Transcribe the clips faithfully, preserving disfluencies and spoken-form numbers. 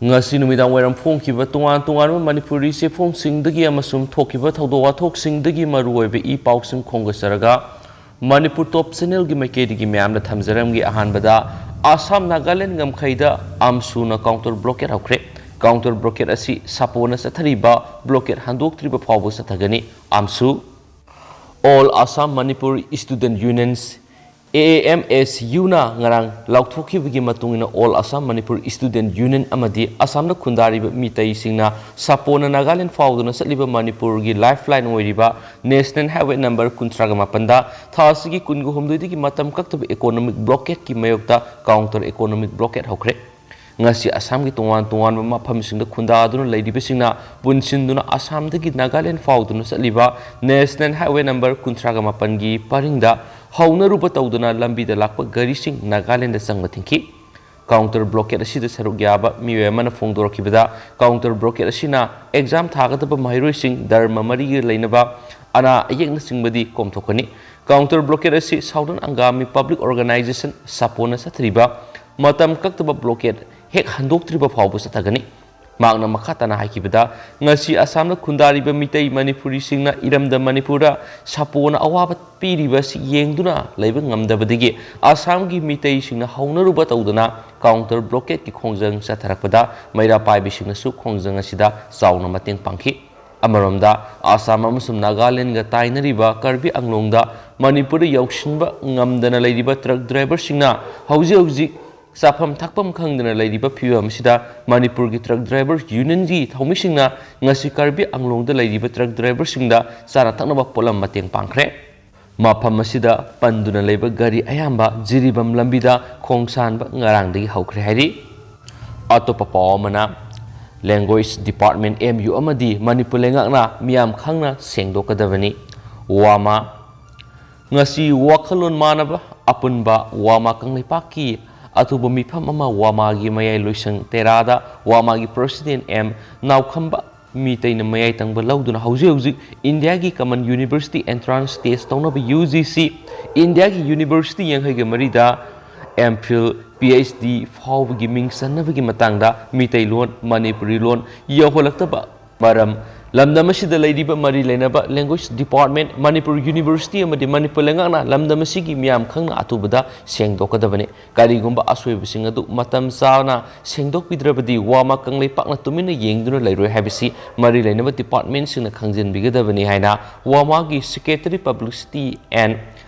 ꯉꯁꯤ ꯅꯨꯃꯤꯗꯥꯡ ꯋꯥꯏꯔꯝ ꯐꯣꯡꯈꯤꯕ ꯇꯣꯉꯥꯟ ꯇꯣꯉꯥꯟꯕ ꯃꯅꯤꯄꯨꯔꯤ ꯆꯦꯐꯣꯡꯁꯤꯡꯗꯒꯤ ꯑꯃꯁꯨꯡ ꯊꯣꯛꯈꯤꯕ ꯊꯧꯗꯣꯛ ꯋꯥꯊꯣꯛꯁꯤꯡꯗꯒꯤ ꯃꯔꯨꯑꯣꯏꯕ ꯏ ꯄꯥꯎꯁꯤꯡ ꯈꯣꯝꯒꯠꯆꯔꯒ ꯃꯅꯤꯄꯨꯔ ꯇꯣꯞ ꯆꯦꯅꯦꯜꯒꯤ ꯃꯥꯏꯀꯩꯗꯒꯤ ꯃꯌꯥꯝꯗ ꯊꯝꯖꯔꯝꯒꯦ꯫ ꯑꯍꯥꯟꯕꯗ ꯑꯁꯥꯝ ꯅꯥꯒꯥꯂꯦꯟ ꯉꯝꯈꯩꯗ ꯑꯝꯁꯨꯅ ꯀꯥꯎꯟꯇꯔ ꯕ꯭ꯂꯣꯀꯦꯠ ꯍꯧꯈ꯭ꯔꯦ꯫ ꯀꯥꯎꯟꯇꯔ ꯕ꯭ꯂꯣꯀꯦꯠ ꯑꯁꯤ ꯁꯥꯄꯣꯟꯅ ꯆꯠꯊꯔꯤꯕ ꯕ꯭ꯂꯣꯀꯦꯠ ꯍꯟꯗꯣꯛꯇ꯭ꯔꯤꯕ ꯐꯥꯎꯕ ꯆꯠꯊꯒꯅꯤ꯫ ꯑꯝꯁꯨ all Assam Manipur student unions, A A M S U ꯉꯔꯥꯡ ꯂꯥꯎꯊꯣꯛꯈꯤꯕꯒꯤ ꯃꯇꯨꯡ ꯏꯟꯅ all Assam Manipur student union ꯑꯃꯗꯤ ꯑꯁꯥꯝꯗ ꯈꯨꯟꯗꯥꯔꯤꯕ ꯃꯤꯇꯩꯁꯤꯡꯅ ꯁꯥꯄꯣꯟꯅ ꯅꯥꯒꯥꯂꯦꯟ ꯐꯥꯎꯗꯨꯅ ꯆꯠꯂꯤꯕ ꯃꯅꯤꯄꯨꯔꯒꯤ ꯂꯥꯏꯐ ꯂꯥꯏꯟ ꯑꯣꯏꯔꯤꯕ ꯅꯦꯁꯅꯦꯜ ꯍꯥꯏꯋꯦ ꯅꯝꯕꯔ ꯀꯨꯟꯊ꯭ꯔꯥꯒ ꯃꯥꯄꯟꯗ ꯊꯥ ꯑꯁꯤꯒꯤ ꯀꯨꯟꯒ ꯍꯨꯝꯗꯣꯏꯗꯒꯤ ꯃꯇꯝ ꯀꯛꯇꯕ ꯏꯀꯣꯅꯣꯃꯤꯛ ꯕ꯭ꯂꯣꯀꯦꯠꯀꯤ ꯃꯥꯌꯣꯛꯇ ꯀꯥꯎꯟꯇꯔ ꯏꯀꯣꯅꯣꯃꯤꯛ ꯕ꯭ꯂꯣꯀꯦꯠ ꯍꯧꯈ꯭ꯔꯦ꯫ ꯉꯁꯤ ꯑꯁꯥꯝꯒꯤ ꯇꯣꯉꯥꯟ ꯇꯣꯉꯥꯟꯕ ꯃꯐꯝꯁꯤꯡꯗ ꯈꯨꯟꯗꯥꯗꯨꯅ ꯂꯩꯔꯤꯕꯁꯤꯡꯅ ꯄꯨꯟꯁꯤꯟꯗꯨꯅ ꯑꯁꯥꯝꯗꯒꯤ ꯅꯥꯒꯥꯂꯦꯟ ꯐꯥꯎꯗꯨꯅ ꯆꯠꯂꯤꯕ ꯅꯦꯁꯅꯦꯜ ꯍꯥꯏꯋꯦ ꯅꯝꯕꯔ ꯀꯨꯟꯊ꯭ꯔꯥꯒ ꯃꯥꯄꯟꯒꯤ ꯄꯔꯤꯡꯗ ꯍꯧꯅꯔꯨꯕ ꯇꯧꯗꯨꯅ ꯂꯝꯕꯤꯗ ꯂꯥꯛꯄ ꯒꯥꯔꯤꯁꯤꯡ ꯅꯥꯒꯥꯂꯦꯟꯗ ꯆꯪꯕ ꯊꯤꯡꯈꯤ꯫ ꯀꯥꯎꯟꯇꯔ ꯕ꯭ꯂꯣꯀꯦꯠ ꯑꯁꯤꯗ ꯁꯔꯨꯛ ꯌꯥꯕ ꯃꯤꯑꯣꯏ ꯑꯃꯅ ꯐꯣꯡꯗꯣꯔꯛꯈꯤꯕꯗ, ꯀꯥꯎꯟꯇꯔ ꯕ꯭ꯂꯣꯀꯦꯠ ꯑꯁꯤꯅ ꯑꯦꯛꯖꯥꯝ ꯊꯥꯒꯗꯕ ꯃꯍꯩꯔꯣꯏꯁꯤꯡ, ꯙꯔꯃ ꯃꯔꯤꯒ ꯂꯩꯅꯕ ꯑꯅꯥ ꯑꯌꯦꯛꯅꯆꯤꯡꯕꯗꯤ ꯀꯣꯝꯊꯣꯛꯀꯅꯤ꯫ ꯀꯥꯎꯟꯇꯔ ꯕ꯭ꯂꯣꯀꯦꯠ ꯑꯁꯤ ꯁꯥꯎꯗꯔꯟ ꯑꯪꯒꯥꯃꯤ ꯄꯕ꯭ꯂꯤꯛ ꯑꯣꯔꯒꯅꯥꯏꯖꯦꯁꯟ, ꯁꯥꯄꯣꯟꯅ ꯆꯠꯊꯔꯤꯕ ꯃꯇꯝ ꯀꯛꯇꯕ ꯕ꯭ꯂꯣꯀꯦꯠ ꯍꯦꯛ ꯍꯟꯗꯣꯛꯇ꯭ꯔꯤꯕ ꯐꯥꯎꯕ ꯆꯠꯊꯒꯅꯤ꯫ ꯃꯍꯥꯛꯅ ꯃꯈꯥ ꯇꯥꯅ ꯍꯥꯏꯈꯤꯕꯗ, ꯉꯁꯤ ꯑꯁꯥꯝꯗ ꯈꯨꯟꯗꯥꯔꯤꯕ ꯃꯤꯇꯩ ꯃꯅꯤꯄꯨꯔꯤꯁꯤꯡꯅ ꯏꯔꯝꯗꯝ ꯃꯅꯤꯄꯨꯔꯗ ꯁꯥꯄꯣꯟꯅ ꯑꯋꯥꯕ ꯄꯤꯔꯤꯕ ꯑꯁꯤ ꯌꯦꯡꯗꯨꯅ ꯂꯩꯕ ꯉꯝꯗꯕꯗꯒꯤ ꯑꯁꯥꯝꯒꯤ ꯃꯤꯇꯩꯁꯤꯡꯅ ꯍꯧꯅꯔꯨꯕ ꯇꯧꯗꯨꯅ ꯀꯥꯎꯟꯇꯔ ꯕ꯭ꯂꯣꯀꯦꯠꯀꯤ ꯈꯣꯡꯖꯪ ꯆꯠꯊꯔꯛꯄꯗ ꯃꯩꯔꯥ ꯄꯥꯏꯕꯤꯁꯤꯡꯅꯁꯨ ꯈꯣꯡꯖꯪ ꯑꯁꯤꯗ ꯆꯥꯎꯅ ꯃꯇꯦꯡ ꯄꯥꯡꯈꯤ꯫ ꯑꯃꯔꯣꯝꯗ, ꯑꯁꯥꯝ ꯑꯃꯁꯨꯡ ꯅꯥꯒꯥꯂꯦꯟꯗꯒ ꯇꯥꯏꯅꯔꯤꯕ ꯀꯥꯔꯕꯤ ꯑꯪꯂꯣꯡꯗ ꯃꯅꯤꯄꯨꯔꯗ ꯌꯧꯁꯤꯟꯕ ꯉꯝꯗꯅ ꯂꯩꯔꯤꯕ ꯇ꯭ꯔꯛ ꯗ꯭ꯔꯥꯏꯚꯔꯁꯤꯡꯅ ꯍꯧꯖꯤꯛ ꯍꯧꯖꯤꯛ ꯆꯥꯐꯝ ꯊꯛꯐꯝ ꯈꯪꯗꯅ ꯂꯩꯔꯤꯕ ꯐꯤꯕꯝ ꯑꯁꯤꯗ ꯃꯅꯤꯄꯨꯔꯒꯤ ꯇ꯭ꯔꯛ ꯗ꯭ꯔꯥꯏꯚꯔ ꯌꯨꯅꯤꯌꯟꯒꯤ ꯊꯧꯃꯤꯁꯤꯡꯅ ꯉꯁꯤ ꯀꯥꯔꯕꯤ ꯑꯪꯂꯣꯡꯗ ꯂꯩꯔꯤꯕ ꯇ꯭ꯔꯛ ꯗ꯭ꯔꯥꯏꯚꯔꯁꯤꯡꯗ ꯆꯥꯅ ꯊꯛꯅꯕ ꯄꯣꯠꯂꯝ ꯃꯇꯦꯡ ꯄꯥꯡꯈ꯭ꯔꯦ꯫ ꯃꯐꯝ ꯑꯁꯤꯗ ꯄꯟꯗꯨꯅ ꯂꯩꯕ ꯒꯥꯔꯤ ꯑꯌꯥꯝꯕ ꯖꯤꯔꯤꯕꯥꯝ ꯂꯝꯕꯤꯗ ꯈꯣꯡꯁꯥꯟꯕ ꯉꯔꯥꯡꯗꯒꯤ ꯍꯧꯈ꯭ꯔꯦ ꯍꯥꯏꯔꯤ꯫ ꯑꯇꯣꯞꯄ ꯄꯥꯎ ꯑꯃꯅ, ꯂꯦꯡꯒ꯭ꯋꯦꯖ ꯗꯤꯄꯥꯔꯠꯃꯦꯟ, ꯑꯦꯝ ꯌꯨ ꯑꯃꯗꯤ ꯃꯅꯤꯄꯨꯔ ꯂꯩꯉꯥꯛꯅ ꯃꯤꯌꯥꯝ ꯈꯪꯅ ꯁꯦꯡꯗꯣꯛꯀꯗꯕꯅꯤ꯫ ꯋꯥꯃꯥ꯫ ꯉꯁꯤ ꯋꯥꯈꯜꯂꯣꯟ ꯃꯥꯟꯅꯕ ꯑꯄꯨꯟꯕ ꯋꯥꯃꯥ ꯀꯪꯂꯩꯄꯥꯛꯀꯤ ꯑꯊꯨꯕ ꯃꯤꯐꯝ ꯑꯃ ꯋꯥꯃꯥꯒꯤ ꯃꯌꯥꯏ ꯂꯣꯏꯁꯪ ꯇꯦꯔꯥꯗ ꯋꯥꯃꯥꯒꯤ ꯄ꯭ꯔꯁꯤꯗꯦꯟ ꯑꯦꯝ ꯅꯥꯎꯈꯝꯕ ꯃꯤꯇꯩꯅ ꯃꯌꯥꯏ ꯇꯪꯕ ꯂꯧꯗꯨꯅ ꯍꯧꯖꯤꯛ ꯍꯧꯖꯤꯛ ꯏꯟꯗꯤꯌꯥꯒꯤ ꯀꯃꯟ ꯌꯨꯅꯤꯚꯔꯁꯤꯇꯤ ꯑꯦꯟꯇ꯭ꯔꯥꯟꯁ ꯇꯦꯁ ꯇꯧꯅꯕ ꯌꯨ ꯖꯤ ꯁꯤ ꯏꯟꯗꯤꯌꯥꯒꯤ ꯌꯨꯅꯤꯚꯔꯁꯤꯇꯤ ꯌꯥꯡꯈꯩꯒ ꯃꯔꯤꯗ M phil P H D ꯐꯥꯎꯕꯒꯤ ꯃꯤꯡ ꯆꯟꯅꯕꯒꯤ ꯃꯇꯥꯡꯗ ꯃꯤꯇꯩꯂꯣꯟ, ꯃꯅꯤꯄꯨꯔꯤ ꯂꯣꯟ ꯌꯧꯍꯜꯂꯛꯇꯕ ꯃꯔꯝ, ꯂꯝꯗꯝ ꯑꯁꯤꯗ ꯂꯩꯔꯤꯕ ꯃꯔꯤ ꯂꯩꯅꯕ language department, ꯃꯅꯤꯄꯨꯔ university ꯑꯃꯗꯤ ꯃꯅꯤꯄꯨꯔ ꯂꯩꯉꯥꯛꯅ ꯂꯝꯗꯝ ꯑꯁꯤꯒꯤ ꯃꯤꯌꯥꯝ ꯈꯪꯅ ꯑꯊꯨꯕꯗ ꯁꯦꯡꯗꯣꯛꯀꯗꯕꯅꯤ꯫ ꯀꯔꯤꯒꯨꯝꯕ ꯑꯁꯣꯏꯕꯁꯤꯡ ꯑꯗꯨ ꯃꯇꯝ ꯆꯥꯅ ꯁꯦꯡꯗꯣꯛꯄꯤꯗ꯭ꯔꯕꯗꯤ ꯋꯥꯃꯥ ꯀꯪꯂꯩꯄꯥꯛꯅ ꯇꯨꯃꯤꯟꯅ ꯌꯦꯡꯗꯨꯅ ꯂꯩꯔꯣꯏ ꯍꯥꯏꯕꯁꯤ ꯃꯔꯤ ꯂꯩꯅꯕ departmentꯁꯤꯡꯅ ꯈꯪꯖꯤꯟꯕꯤꯒꯗꯕꯅꯤ ꯍꯥꯏꯅ ꯋꯥꯃꯥꯒꯤ Secretary Publicity ꯑꯦꯟ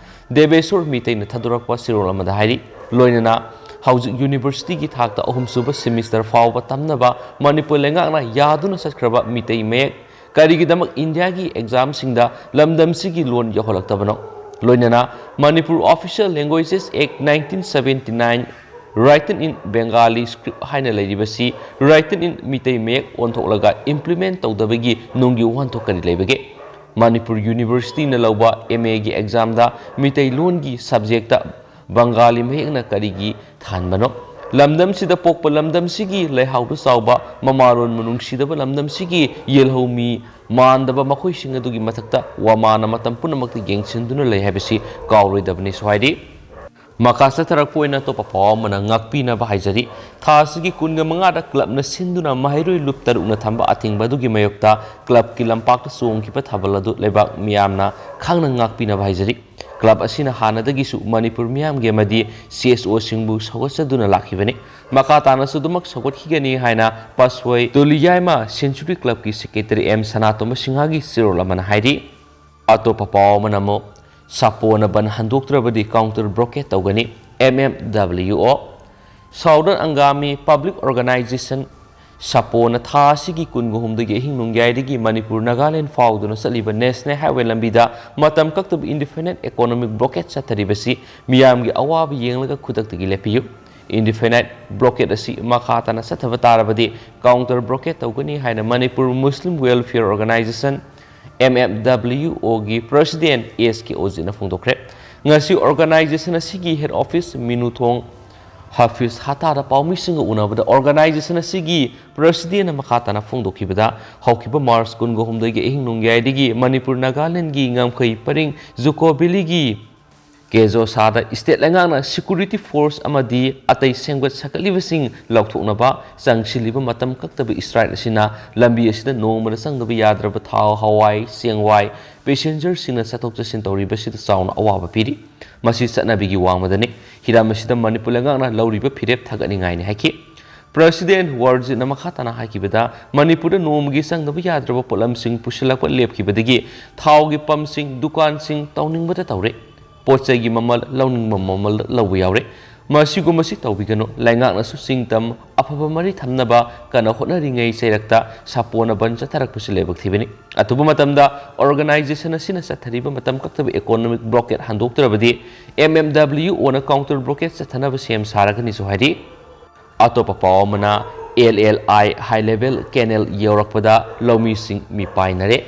ꯗꯦꯕꯦꯁꯣꯔ ꯃꯤꯇꯩꯅ ꯊꯥꯗꯣꯔꯛꯄ ꯆꯦꯔꯣꯜ ꯑꯃꯗ ꯍꯥꯏꯔꯤ꯫ ꯂꯣꯏꯅꯅ ꯍꯧꯖꯤꯛ universityꯒꯤ ꯊꯥꯛꯇ ꯑꯍꯨꯝꯁꯨꯕ semester ꯐꯥꯎꯕ ꯇꯝꯅꯕ ꯃꯅꯤꯄꯨꯔ ꯂꯩꯉꯥꯛꯅ ꯌꯥꯗꯨꯅ ꯆꯠꯈ꯭ꯔꯕ ꯃꯤꯇꯩ ꯃꯌꯦꯛ ꯀꯔꯤꯒꯤꯗꯃꯛ ꯏꯟꯗꯤꯌꯥꯒꯤ examꯁꯤꯡꯗ ꯂꯝꯗꯝꯁꯤꯒꯤ ꯂꯣꯟ ꯌꯧꯍꯜꯂꯛꯇꯕꯅꯣ? ꯂꯣꯏꯅꯅ Manipur Official Languages Act nineteen seventy nine, Written in Bengali Script ꯍꯥꯏꯅ ꯂꯩꯔꯤꯕꯁꯤ Written in ꯃꯤꯇꯩ ꯃꯌꯦꯛ ꯑꯣꯟꯊꯣꯛꯂꯒ implement ꯇꯧꯗꯕꯒꯤ ꯅꯨꯡꯒꯤ ꯋꯥꯍꯟꯊꯣꯛ ꯀꯔꯤ ꯂꯩꯕꯒꯦ? ꯃꯅꯤꯄꯨꯔ universityꯅ ꯂꯧꯕ ꯑꯦꯝ ꯑꯦꯒꯤ examꯗ ꯃꯤꯇꯩꯂꯣꯟꯒꯤ subjectꯇ ꯕꯪꯒꯥꯂꯤ ꯃꯌꯦꯛꯅ ꯀꯔꯤꯒꯤ ꯊꯥꯍꯟꯕꯅꯣ? ꯂꯝꯗꯝꯁꯤꯗ ꯄꯣꯛꯄ, ꯂꯝꯗꯝꯁꯤꯒꯤ ꯂꯩꯍꯥꯎꯗ ꯆꯥꯎꯕ, ꯃꯃꯥꯂꯣꯟꯕꯨ ꯅꯨꯡꯁꯤꯗꯕ, ꯂꯝꯗꯝꯁꯤꯒꯤ ꯌꯦꯜꯍꯧꯃꯤ ꯃꯥꯟꯗꯕ, ꯃꯈꯣꯏꯁꯤꯡ ꯑꯗꯨꯒꯤ ꯃꯊꯛꯇ ꯋꯥꯃꯥꯅ ꯃꯇꯝ ꯄꯨꯝꯅꯃꯛꯇ ꯌꯦꯡꯁꯤꯟꯗꯨꯅ ꯂꯩ ꯍꯥꯏꯕꯁꯤ ꯀꯥꯎꯔꯣꯏꯗꯕꯅꯤꯁꯨ ꯍꯥꯏꯔꯤ꯫ ꯃꯈꯥ ꯆꯠꯊꯔꯛꯄ ꯑꯣꯏꯅ ꯑꯇꯣꯞꯄ ꯄꯥꯎ ꯑꯃꯅ ꯉꯥꯛꯄꯤꯅꯕ ꯍꯥꯏꯖꯔꯤ꯫ ꯊꯥ ꯑꯁꯤꯒꯤ ꯀꯨꯟꯒ ꯃꯉꯥꯗ clubꯅ ꯁꯤꯟꯗꯨꯅ ꯃꯍꯩꯔꯣꯏ ꯂꯨꯞ ꯇꯔꯨꯛꯅ ꯊꯝꯕ ꯑꯊꯤꯡꯕ ꯑꯗꯨꯒꯤ ꯃꯥꯌꯣꯛꯇ clubꯀꯤ ꯂꯝꯄꯥꯛꯇ ꯆꯣꯡꯈꯤꯕ ꯊꯥꯕꯜ ꯑꯗꯨ ꯂꯩꯕꯥꯛ ꯃꯤꯌꯥꯝꯅ ꯈꯪꯅ ꯉꯥꯛꯄꯤꯅꯕ ꯍꯥꯏꯖꯔꯤ꯫ Club ꯑꯁꯤꯅ ꯍꯥꯟꯅꯗꯒꯤꯁꯨ ꯃꯅꯤꯄꯨꯔ ꯃꯤꯌꯥꯝꯒꯤ ꯑꯃꯗꯤ C S Oꯁꯤꯡꯕꯨ ꯁꯧꯒꯠꯆꯗꯨꯅ ꯂꯥꯛꯈꯤꯕꯅꯤ꯫ ꯃꯈꯥ ꯇꯥꯅꯁꯨ ꯑꯗꯨꯃꯛ ꯁꯧꯒꯠꯈꯤꯒꯅꯤ ꯍꯥꯏꯅ ꯄꯥꯁꯣꯏ ꯇꯨꯂꯤꯌꯥꯏꯃ Century Clubꯀꯤ Secretary ꯑꯦꯝ ꯁꯅꯥꯇꯣꯝꯕ ꯁꯤꯡꯍꯒꯤ ꯆꯦꯔꯣꯜ ꯑꯃꯅ ꯍꯥꯏꯔꯤ꯫ ꯑꯇꯣꯞꯄ ꯄꯥꯎ ꯑꯃꯅ ꯑꯃꯨꯛ, ꯁꯥꯄꯣꯅ ꯕꯟ ꯍꯟꯗꯣꯛꯇ꯭ꯔꯕꯗꯤ counter blockade ꯇꯧꯒꯅꯤ, M M W O꯫ Southern Angami Public Organization, ꯁꯥꯄꯣꯅ ꯊꯥ ꯑꯁꯤꯒꯤ ꯀꯨꯟꯒ ꯍꯨꯝꯗꯣꯏꯒꯤ ꯑꯍꯤꯡ ꯅꯣꯡꯌꯥꯏꯗꯒꯤ ꯃꯅꯤꯄꯨꯔ ꯅꯥꯒꯥꯂꯦꯟ ꯐꯥꯎꯗꯨꯅ ꯆꯠꯂꯤꯕ National Highway ꯂꯝꯕꯤꯗ ꯃꯇꯝ ꯀꯛꯇꯕ indefinite economic blockade ꯆꯠꯊꯔꯤꯕꯁꯤ ꯃꯤꯌꯥꯝꯒꯤ ꯑꯋꯥꯕ ꯌꯦꯡꯂꯒ ꯈꯨꯗꯛꯇꯒꯤ ꯂꯦꯞꯄꯤꯌꯨ꯫ Indefinite blockade ꯑꯁꯤ ꯃꯈꯥ ꯇꯥꯅ ꯆꯠꯊꯕ ꯇꯥꯔꯕꯗꯤ counter blockade ꯇꯧꯒꯅꯤ ꯍꯥꯏꯅ Manipur Muslim Welfare Organization, M M W Oꯒꯤ President S K Ojitꯅ ꯐꯣꯡꯗꯣꯛꯈ꯭ꯔꯦ꯫ ꯉꯁꯤ organization ꯑꯁꯤꯒꯤ head office ꯃꯤꯅꯨꯊꯣꯡ ꯍꯥꯐꯤꯖ ꯍꯇꯥꯗ ꯄꯥꯎꯃꯤꯁꯤꯡꯒ ꯎꯅꯕꯗ organization ꯑꯁꯤꯒꯤ Presidentꯅ ꯃꯈꯥ ꯇꯥꯅ ꯐꯣꯡꯗꯣꯛꯈꯤꯕꯗ, ꯍꯧꯈꯤꯕ March ꯀꯨꯟꯒ ꯍꯨꯝꯗꯣꯏꯒꯤ ꯑꯍꯤꯡ ꯅꯣꯡꯌꯥꯏꯗꯒꯤ ꯃꯅꯤꯄꯨꯔ ꯅꯥꯒꯥꯂꯦꯟꯒꯤ ꯉꯝꯈꯩ ꯄꯔꯤꯡ ꯖꯨꯀꯣ ꯚꯦꯂꯤꯒꯤ ꯑꯦꯖꯣꯁꯥꯗ state ꯂꯩꯉꯥꯛꯅ security force ꯑꯃꯗꯤ ꯑꯇꯩ ꯁꯦꯝꯒꯠ ꯁꯥꯒꯠꯂꯤꯕꯁꯤꯡ ꯂꯧꯊꯣꯛꯅꯕ ꯆꯪꯁꯤꯜꯂꯤꯕ ꯃꯇꯝ ꯀꯛꯇꯕ strike ꯑꯁꯤꯅ ꯂꯝꯕꯤ ꯑꯁꯤꯗ ꯅꯣꯡꯃꯗ ꯆꯪꯗꯕ ꯌꯥꯗ꯭ꯔꯕ ꯊꯥꯎ, ꯍꯋꯥꯏ, ꯆꯦꯡꯋꯥꯏ, passengerꯁꯤꯡꯅ ꯆꯠꯊꯣꯛ ꯆꯠꯁꯤꯟ ꯇꯧꯔꯤꯕꯁꯤꯗ ꯆꯥꯎꯅ ꯑꯋꯥꯕ ꯄꯤꯔꯤ꯫ ꯃꯁꯤ ꯆꯠꯅꯕꯤꯒꯤ ꯋꯥꯡꯃꯗꯅꯤ꯫ ꯍꯤꯔꯝ ꯑꯁꯤꯗ ꯃꯅꯤꯄꯨꯔ ꯂꯩꯉꯥꯛꯅ ꯂꯧꯔꯤꯕ ꯐꯤꯔꯦꯞ ꯊꯥꯒꯠꯅꯤꯡꯉꯥꯏꯅꯤ ꯍꯥꯏꯈꯤ꯫ President ꯋꯥꯔꯖꯤꯠꯅ ꯃꯈꯥ ꯇꯥꯅ ꯍꯥꯏꯈꯤꯕꯗ, ꯃꯅꯤꯄꯨꯔꯗ ꯅꯣꯡꯃꯒꯤ ꯆꯪꯗꯕ ꯌꯥꯗ꯭ꯔꯕ ꯄꯣꯠꯂꯝꯁꯤꯡ ꯄꯨꯁꯤꯜꯂꯛꯄ ꯂꯦꯞꯈꯤꯕꯗꯒꯤ ꯊꯥꯎꯒꯤ pumpꯁꯤꯡ, ꯗꯨꯀꯥꯟꯁꯤꯡ ꯇꯧꯅꯤꯡꯕꯇ ꯇꯧꯔꯦ꯫ ꯄꯣꯠ ꯆꯩꯒꯤ ꯃꯃꯜ ꯂꯧꯅꯤꯡꯕ ꯃꯃꯜꯗ ꯂꯧꯕ ꯌꯥꯎꯔꯦ꯫ ꯃꯁꯤꯒꯨꯝꯕꯁꯤ ꯇꯧꯕꯤꯒꯅꯨ꯫ ꯂꯩꯉꯥꯛꯅꯁꯨ ꯆꯤꯡ ꯇꯝ ꯑꯐꯕ ꯃꯔꯤ ꯊꯝꯅꯕ ꯀꯟꯅ ꯍꯣꯠꯅꯔꯤꯉꯩ ꯆꯩꯔꯛꯇ ꯁꯥꯄꯣꯟꯅ ꯕꯟ ꯆꯠꯊꯔꯛꯄꯁꯤ ꯂꯥꯏꯕꯛ ꯊꯤꯕꯅꯤ꯫ ꯑꯊꯨꯕ ꯃꯇꯝꯗ organization ꯑꯁꯤꯅ ꯆꯠꯊꯔꯤꯕ ꯃꯇꯝ ꯀꯛꯇꯕ economic blockade ꯍꯟꯗꯣꯛꯇ꯭ꯔꯕꯗꯤ M M W Oꯅ counter blockade ꯆꯠꯊꯅꯕ ꯁꯦꯝ ꯁꯥꯔꯒꯅꯤꯁꯨ ꯍꯥꯏꯔꯤ꯫ ꯑꯇꯣꯞꯄ ꯄꯥꯎ ꯑꯃꯅ, L L I high level canal ꯌꯧꯔꯛꯄꯗ ꯂꯧꯃꯤꯁꯤꯡ ꯃꯤꯄꯥꯏꯅꯔꯦ꯫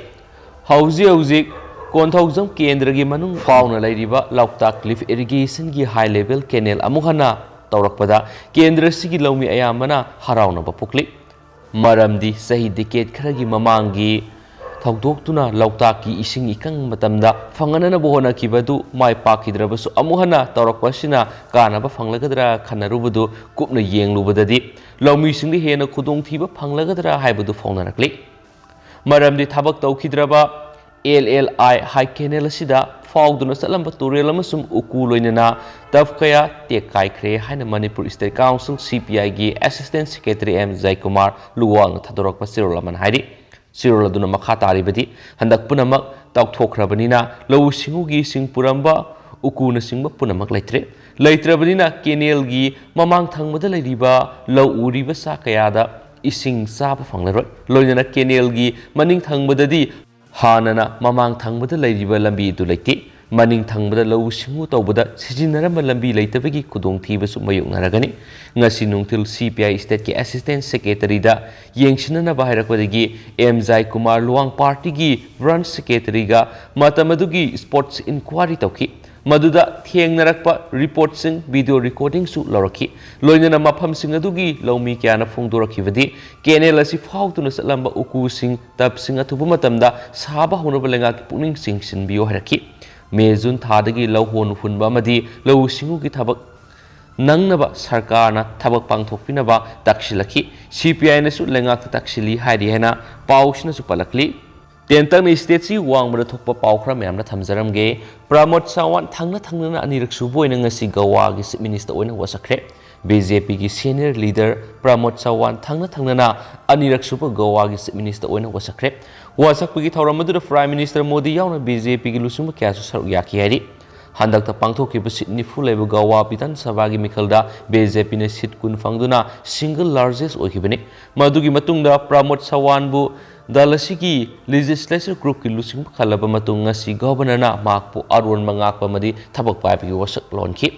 ꯍꯧꯖꯤꯛ ꯍꯧꯖꯤꯛ ꯀꯣꯟꯊꯧꯖꯝ ꯀꯦꯟꯗ꯭ꯔꯒꯤ ꯃꯅꯨꯡ ꯐꯥꯎꯅ ꯂꯩꯔꯤꯕ ꯂꯣꯛꯇꯥꯛ lift irrigationꯒꯤ high level canal ꯑꯃꯨꯛ ꯍꯟꯅ ꯇꯧꯔꯛꯄꯗ ꯀꯦꯟꯗ꯭ꯔꯁꯤꯒꯤ ꯂꯧꯃꯤ ꯑꯌꯥꯝꯕꯅ ꯍꯔꯥꯎꯅꯕ ꯄꯣꯛꯂꯤ꯫ ꯃꯔꯝꯗꯤ ꯆꯍꯤ decade ꯈꯔꯒꯤ ꯃꯃꯥꯡꯒꯤ ꯊꯧꯗꯣꯛꯇꯨꯅ ꯂꯣꯛꯇꯥꯛꯀꯤ ꯏꯁꯤꯡ ꯏꯀꯪ ꯃꯇꯝꯗ ꯐꯪꯍꯟꯅꯕ ꯍꯣꯠꯅꯈꯤꯕ ꯑꯗꯨ ꯃꯥꯏ ꯄꯥꯛꯈꯤꯗ꯭ꯔꯕꯁꯨ, ꯑꯃꯨꯛ ꯍꯟꯅ ꯇꯧꯔꯛꯄ ꯑꯁꯤꯅ ꯀꯥꯟꯅꯕ ꯐꯪꯂꯒꯗ꯭ꯔꯥ ꯈꯟꯅꯔꯨꯕꯗꯨ ꯀꯨꯞꯅ ꯌꯦꯡꯂꯨꯕꯗꯗꯤ ꯂꯧꯃꯤꯁꯤꯡꯗ ꯍꯦꯟꯅ ꯈꯨꯗꯣꯡꯊꯤꯕ ꯐꯪꯂꯒꯗ꯭ꯔꯥ ꯍꯥꯏꯕꯗꯨ ꯐꯥꯎꯅꯔꯛꯂꯤ꯫ ꯃꯔꯝꯗꯤ ꯊꯕꯛ ꯇꯧꯈꯤꯗ꯭ꯔꯕ L L I high canal ꯑꯁꯤꯗ ꯐꯥꯎꯗꯨꯅ ꯆꯠꯂꯝꯕ ꯇꯨꯔꯦꯜ ꯑꯃꯁꯨꯡ ꯎꯀꯨ ꯂꯣꯏꯅꯅ ꯇꯞ ꯀꯌꯥ ꯇꯦꯛ ꯀꯥꯏꯈ꯭ꯔꯦ ꯍꯥꯏꯅ Manipur State Council, C P I ꯒꯤ Assistant Secretary M ꯖꯌꯀꯨꯃꯥꯔ ꯂꯨꯋꯥꯡꯅ ꯊꯥꯗꯣꯔꯛꯄ ꯆꯦꯔꯣꯜ ꯑꯃꯅ ꯍꯥꯏꯔꯤ꯫ ꯆꯦꯔꯣꯜ ꯑꯗꯨꯅ ꯃꯈꯥ ꯇꯥꯔꯤꯕꯗꯤ, ꯍꯟꯗꯛ ꯄꯨꯝꯅꯃꯛ ꯇꯧꯊꯣꯛꯈ꯭ꯔꯕꯅꯤꯅ ꯂꯧꯎ ꯁꯤꯡꯎꯒꯤ ꯏꯁꯤꯡ ꯄꯨꯔꯝꯕ ꯎꯀꯨꯅꯆꯤꯡꯕ ꯄꯨꯝꯅꯃꯛ ꯂꯩꯇ꯭ꯔꯦ꯫ ꯂꯩꯇ꯭ꯔꯕꯅꯤꯅ canalꯒꯤ ꯃꯃꯥꯡ ꯊꯪꯕꯗ ꯂꯩꯔꯤꯕ ꯂꯧ ꯎꯔꯤꯕ ꯆꯥ ꯀꯌꯥꯗ ꯏꯁꯤꯡ ꯆꯥꯕ ꯐꯪꯂꯔꯣꯏ꯫ ꯂꯣꯏꯅꯅ canalꯒꯤ ꯃꯅꯤꯡ ꯊꯪꯕꯗꯗꯤ ꯍꯥꯟꯅꯅ ꯃꯃꯥꯡ ꯊꯪꯕꯗ ꯂꯩꯔꯤꯕ ꯂꯝꯕꯤ ꯑꯗꯨ ꯂꯩꯇꯦ꯫ ꯃꯅꯤꯡ ꯊꯪꯕꯗ ꯂꯧꯎ ꯁꯤꯡꯎ ꯇꯧꯕꯗ ꯁꯤꯖꯤꯟꯅꯔꯝꯕ ꯂꯝꯕꯤ ꯂꯩꯇꯕꯒꯤ ꯈꯨꯗꯣꯡꯊꯤꯕꯁꯨ ꯃꯥꯌꯣꯛꯅꯔꯒꯅꯤ꯫ ꯉꯁꯤ ꯅꯨꯡꯊꯤꯜ C P I Stateꯀꯤ Assistant Secretaryꯗ ꯌꯦꯡꯁꯤꯟꯅꯅꯕ ꯍꯥꯏꯔꯛꯄꯗꯒꯤ M ꯖꯌꯀꯨꯃꯥꯔ Luwang partyꯒꯤ branch secretaryꯒ ꯃꯇꯝ ꯑꯗꯨꯒꯤ spots inquiry ꯇꯧꯈꯤ꯫ ꯃꯗꯨꯗ ꯊꯦꯡꯅꯔꯛꯄ reportꯁꯤꯡ, video recordingꯁꯨ ꯂꯧꯔꯛꯈꯤ꯫ ꯂꯣꯏꯅꯅ ꯃꯐꯝꯁꯤꯡ ꯑꯗꯨꯒꯤ ꯂꯧꯃꯤ ꯀꯌꯥꯅ ꯐꯣꯡꯗꯣꯔꯛꯈꯤꯕꯗꯤ, canal ꯑꯁꯤ ꯐꯥꯎꯗꯨꯅ ꯆꯠꯂꯝꯕ ꯎꯀꯨꯁꯤꯡ, ꯇꯞꯁꯤꯡ ꯑꯊꯨꯕ ꯃꯇꯝꯗ ꯁꯥꯕ ꯍꯧꯅꯕ ꯂꯩꯉꯥꯛꯀꯤ ꯄꯨꯛꯅꯤꯡ ꯆꯤꯡꯁꯤꯟꯕꯤꯌꯨ ꯍꯥꯏꯔꯛꯈꯤ꯫ ꯃꯦ ꯖꯨꯟ ꯊꯥꯗꯒꯤ ꯂꯧꯍꯣꯟ ꯍꯨꯟꯕ ꯑꯃꯗꯤ ꯂꯧꯎ ꯁꯤꯡꯎꯒꯤ ꯊꯕꯛ ꯅꯪꯅꯕ ꯁꯔꯀꯥꯔꯅ ꯊꯕꯛ ꯄꯥꯡꯊꯣꯛꯄꯤꯅꯕ ꯇꯛꯁꯤꯜꯂꯛꯈꯤ꯫ ꯁꯤ ꯄꯤ ꯑꯥꯏꯅꯁꯨ ꯂꯩꯉꯥꯛꯇ ꯇꯛꯁꯤꯜꯂꯤ ꯍꯥꯏꯔꯤ ꯍꯥꯏꯅ ꯄꯥꯎꯁꯤꯅꯁꯨ ꯄꯜꯂꯛꯂꯤ꯫ ꯇꯦꯟꯇꯛꯅ ꯁ꯭ꯇꯦꯠꯁꯤ ꯋꯥꯡꯃꯗ ꯊꯣꯛꯄ ꯄꯥꯎ ꯈꯔ ꯃꯌꯥꯝꯅ ꯊꯝꯖꯔꯝꯒꯦ꯫ ꯄ꯭ꯔꯃꯣꯗ ꯁꯥꯋꯥꯟ ꯊꯪꯅ ꯊꯪꯅꯅ ꯑꯅꯤꯔꯛ ꯁꯨꯕ ꯑꯣꯏꯅ ꯉꯁꯤ ꯒꯋꯥꯒꯤ ꯆꯤꯐ ꯃꯤꯅꯤꯁꯇꯔ ꯑꯣꯏꯅ ꯋꯥꯁꯛꯈ꯭ꯔꯦ꯫ ꯕꯤ ꯖꯦ ꯄꯤꯒꯤ ꯁꯦꯅꯤꯌꯔ ꯂꯤꯗꯔ ꯄ꯭ꯔꯃꯣꯗ ꯁꯥꯋꯥꯟ ꯊꯪꯅ ꯊꯪꯅꯅ ꯑꯅꯤꯔꯛ ꯁꯨꯕ ꯒꯋꯥꯒꯤ ꯆꯤꯐ ꯃꯤꯅꯤꯁꯇꯔ ꯑꯣꯏꯅ ꯋꯥꯁꯛꯈ꯭ꯔꯦ꯫ ꯋꯥꯁꯛꯄꯒꯤ ꯊꯧꯔꯝ ꯑꯗꯨꯗ ꯄ꯭ꯔꯥꯏꯝ ꯃꯤꯅꯤꯁꯇꯔ ꯃꯣꯗꯤ ꯌꯥꯎꯅ ꯕꯤ ꯖꯦ ꯄꯤꯒꯤ ꯂꯨꯆꯤꯡꯕ ꯀꯌꯥꯁꯨ ꯁꯔꯨꯛ ꯌꯥꯈꯤ ꯍꯥꯏꯔꯤ꯫ ꯍꯟꯗꯛꯇ ꯄꯥꯡꯊꯣꯛꯈꯤꯕ ꯁꯤꯠ ꯅꯤꯐꯨ ꯂꯩꯕ ꯒꯋꯥ ꯕꯤꯙꯥꯟ ꯁꯚꯥꯒꯤ ꯃꯤꯈꯜꯗ ꯕꯤ ꯖꯦ ꯄꯤꯅ ꯁꯤꯠ ꯀꯨꯟ ꯐꯪꯗꯨꯅ ꯁꯤꯡꯒꯜ ꯂꯥꯔꯖꯦꯁ ꯑꯣꯏꯈꯤꯕꯅꯤ꯫ ꯃꯗꯨꯒꯤ ꯃꯇꯨꯡꯗ ꯄ꯭ꯔꯃꯣꯗ ꯁꯥꯋꯥꯟꯕꯨ ꯗꯜ ꯑꯁꯤꯒꯤ ꯂꯦꯖꯤꯁꯂꯦꯆꯔ ꯒ꯭ꯔꯨꯞꯀꯤ ꯂꯨꯆꯤꯡꯕ ꯈꯜꯂꯕ ꯃꯇꯨꯡ ꯉꯁꯤ ꯒꯚꯔꯅꯔꯅ ꯃꯍꯥꯛꯄꯨ ꯑꯔꯣꯟꯕ ꯉꯥꯛꯄ ꯑꯃꯗꯤ ꯊꯕꯛ ꯄꯥꯏꯕꯒꯤ ꯋꯥꯁꯛ ꯂꯣꯟꯈꯤ꯫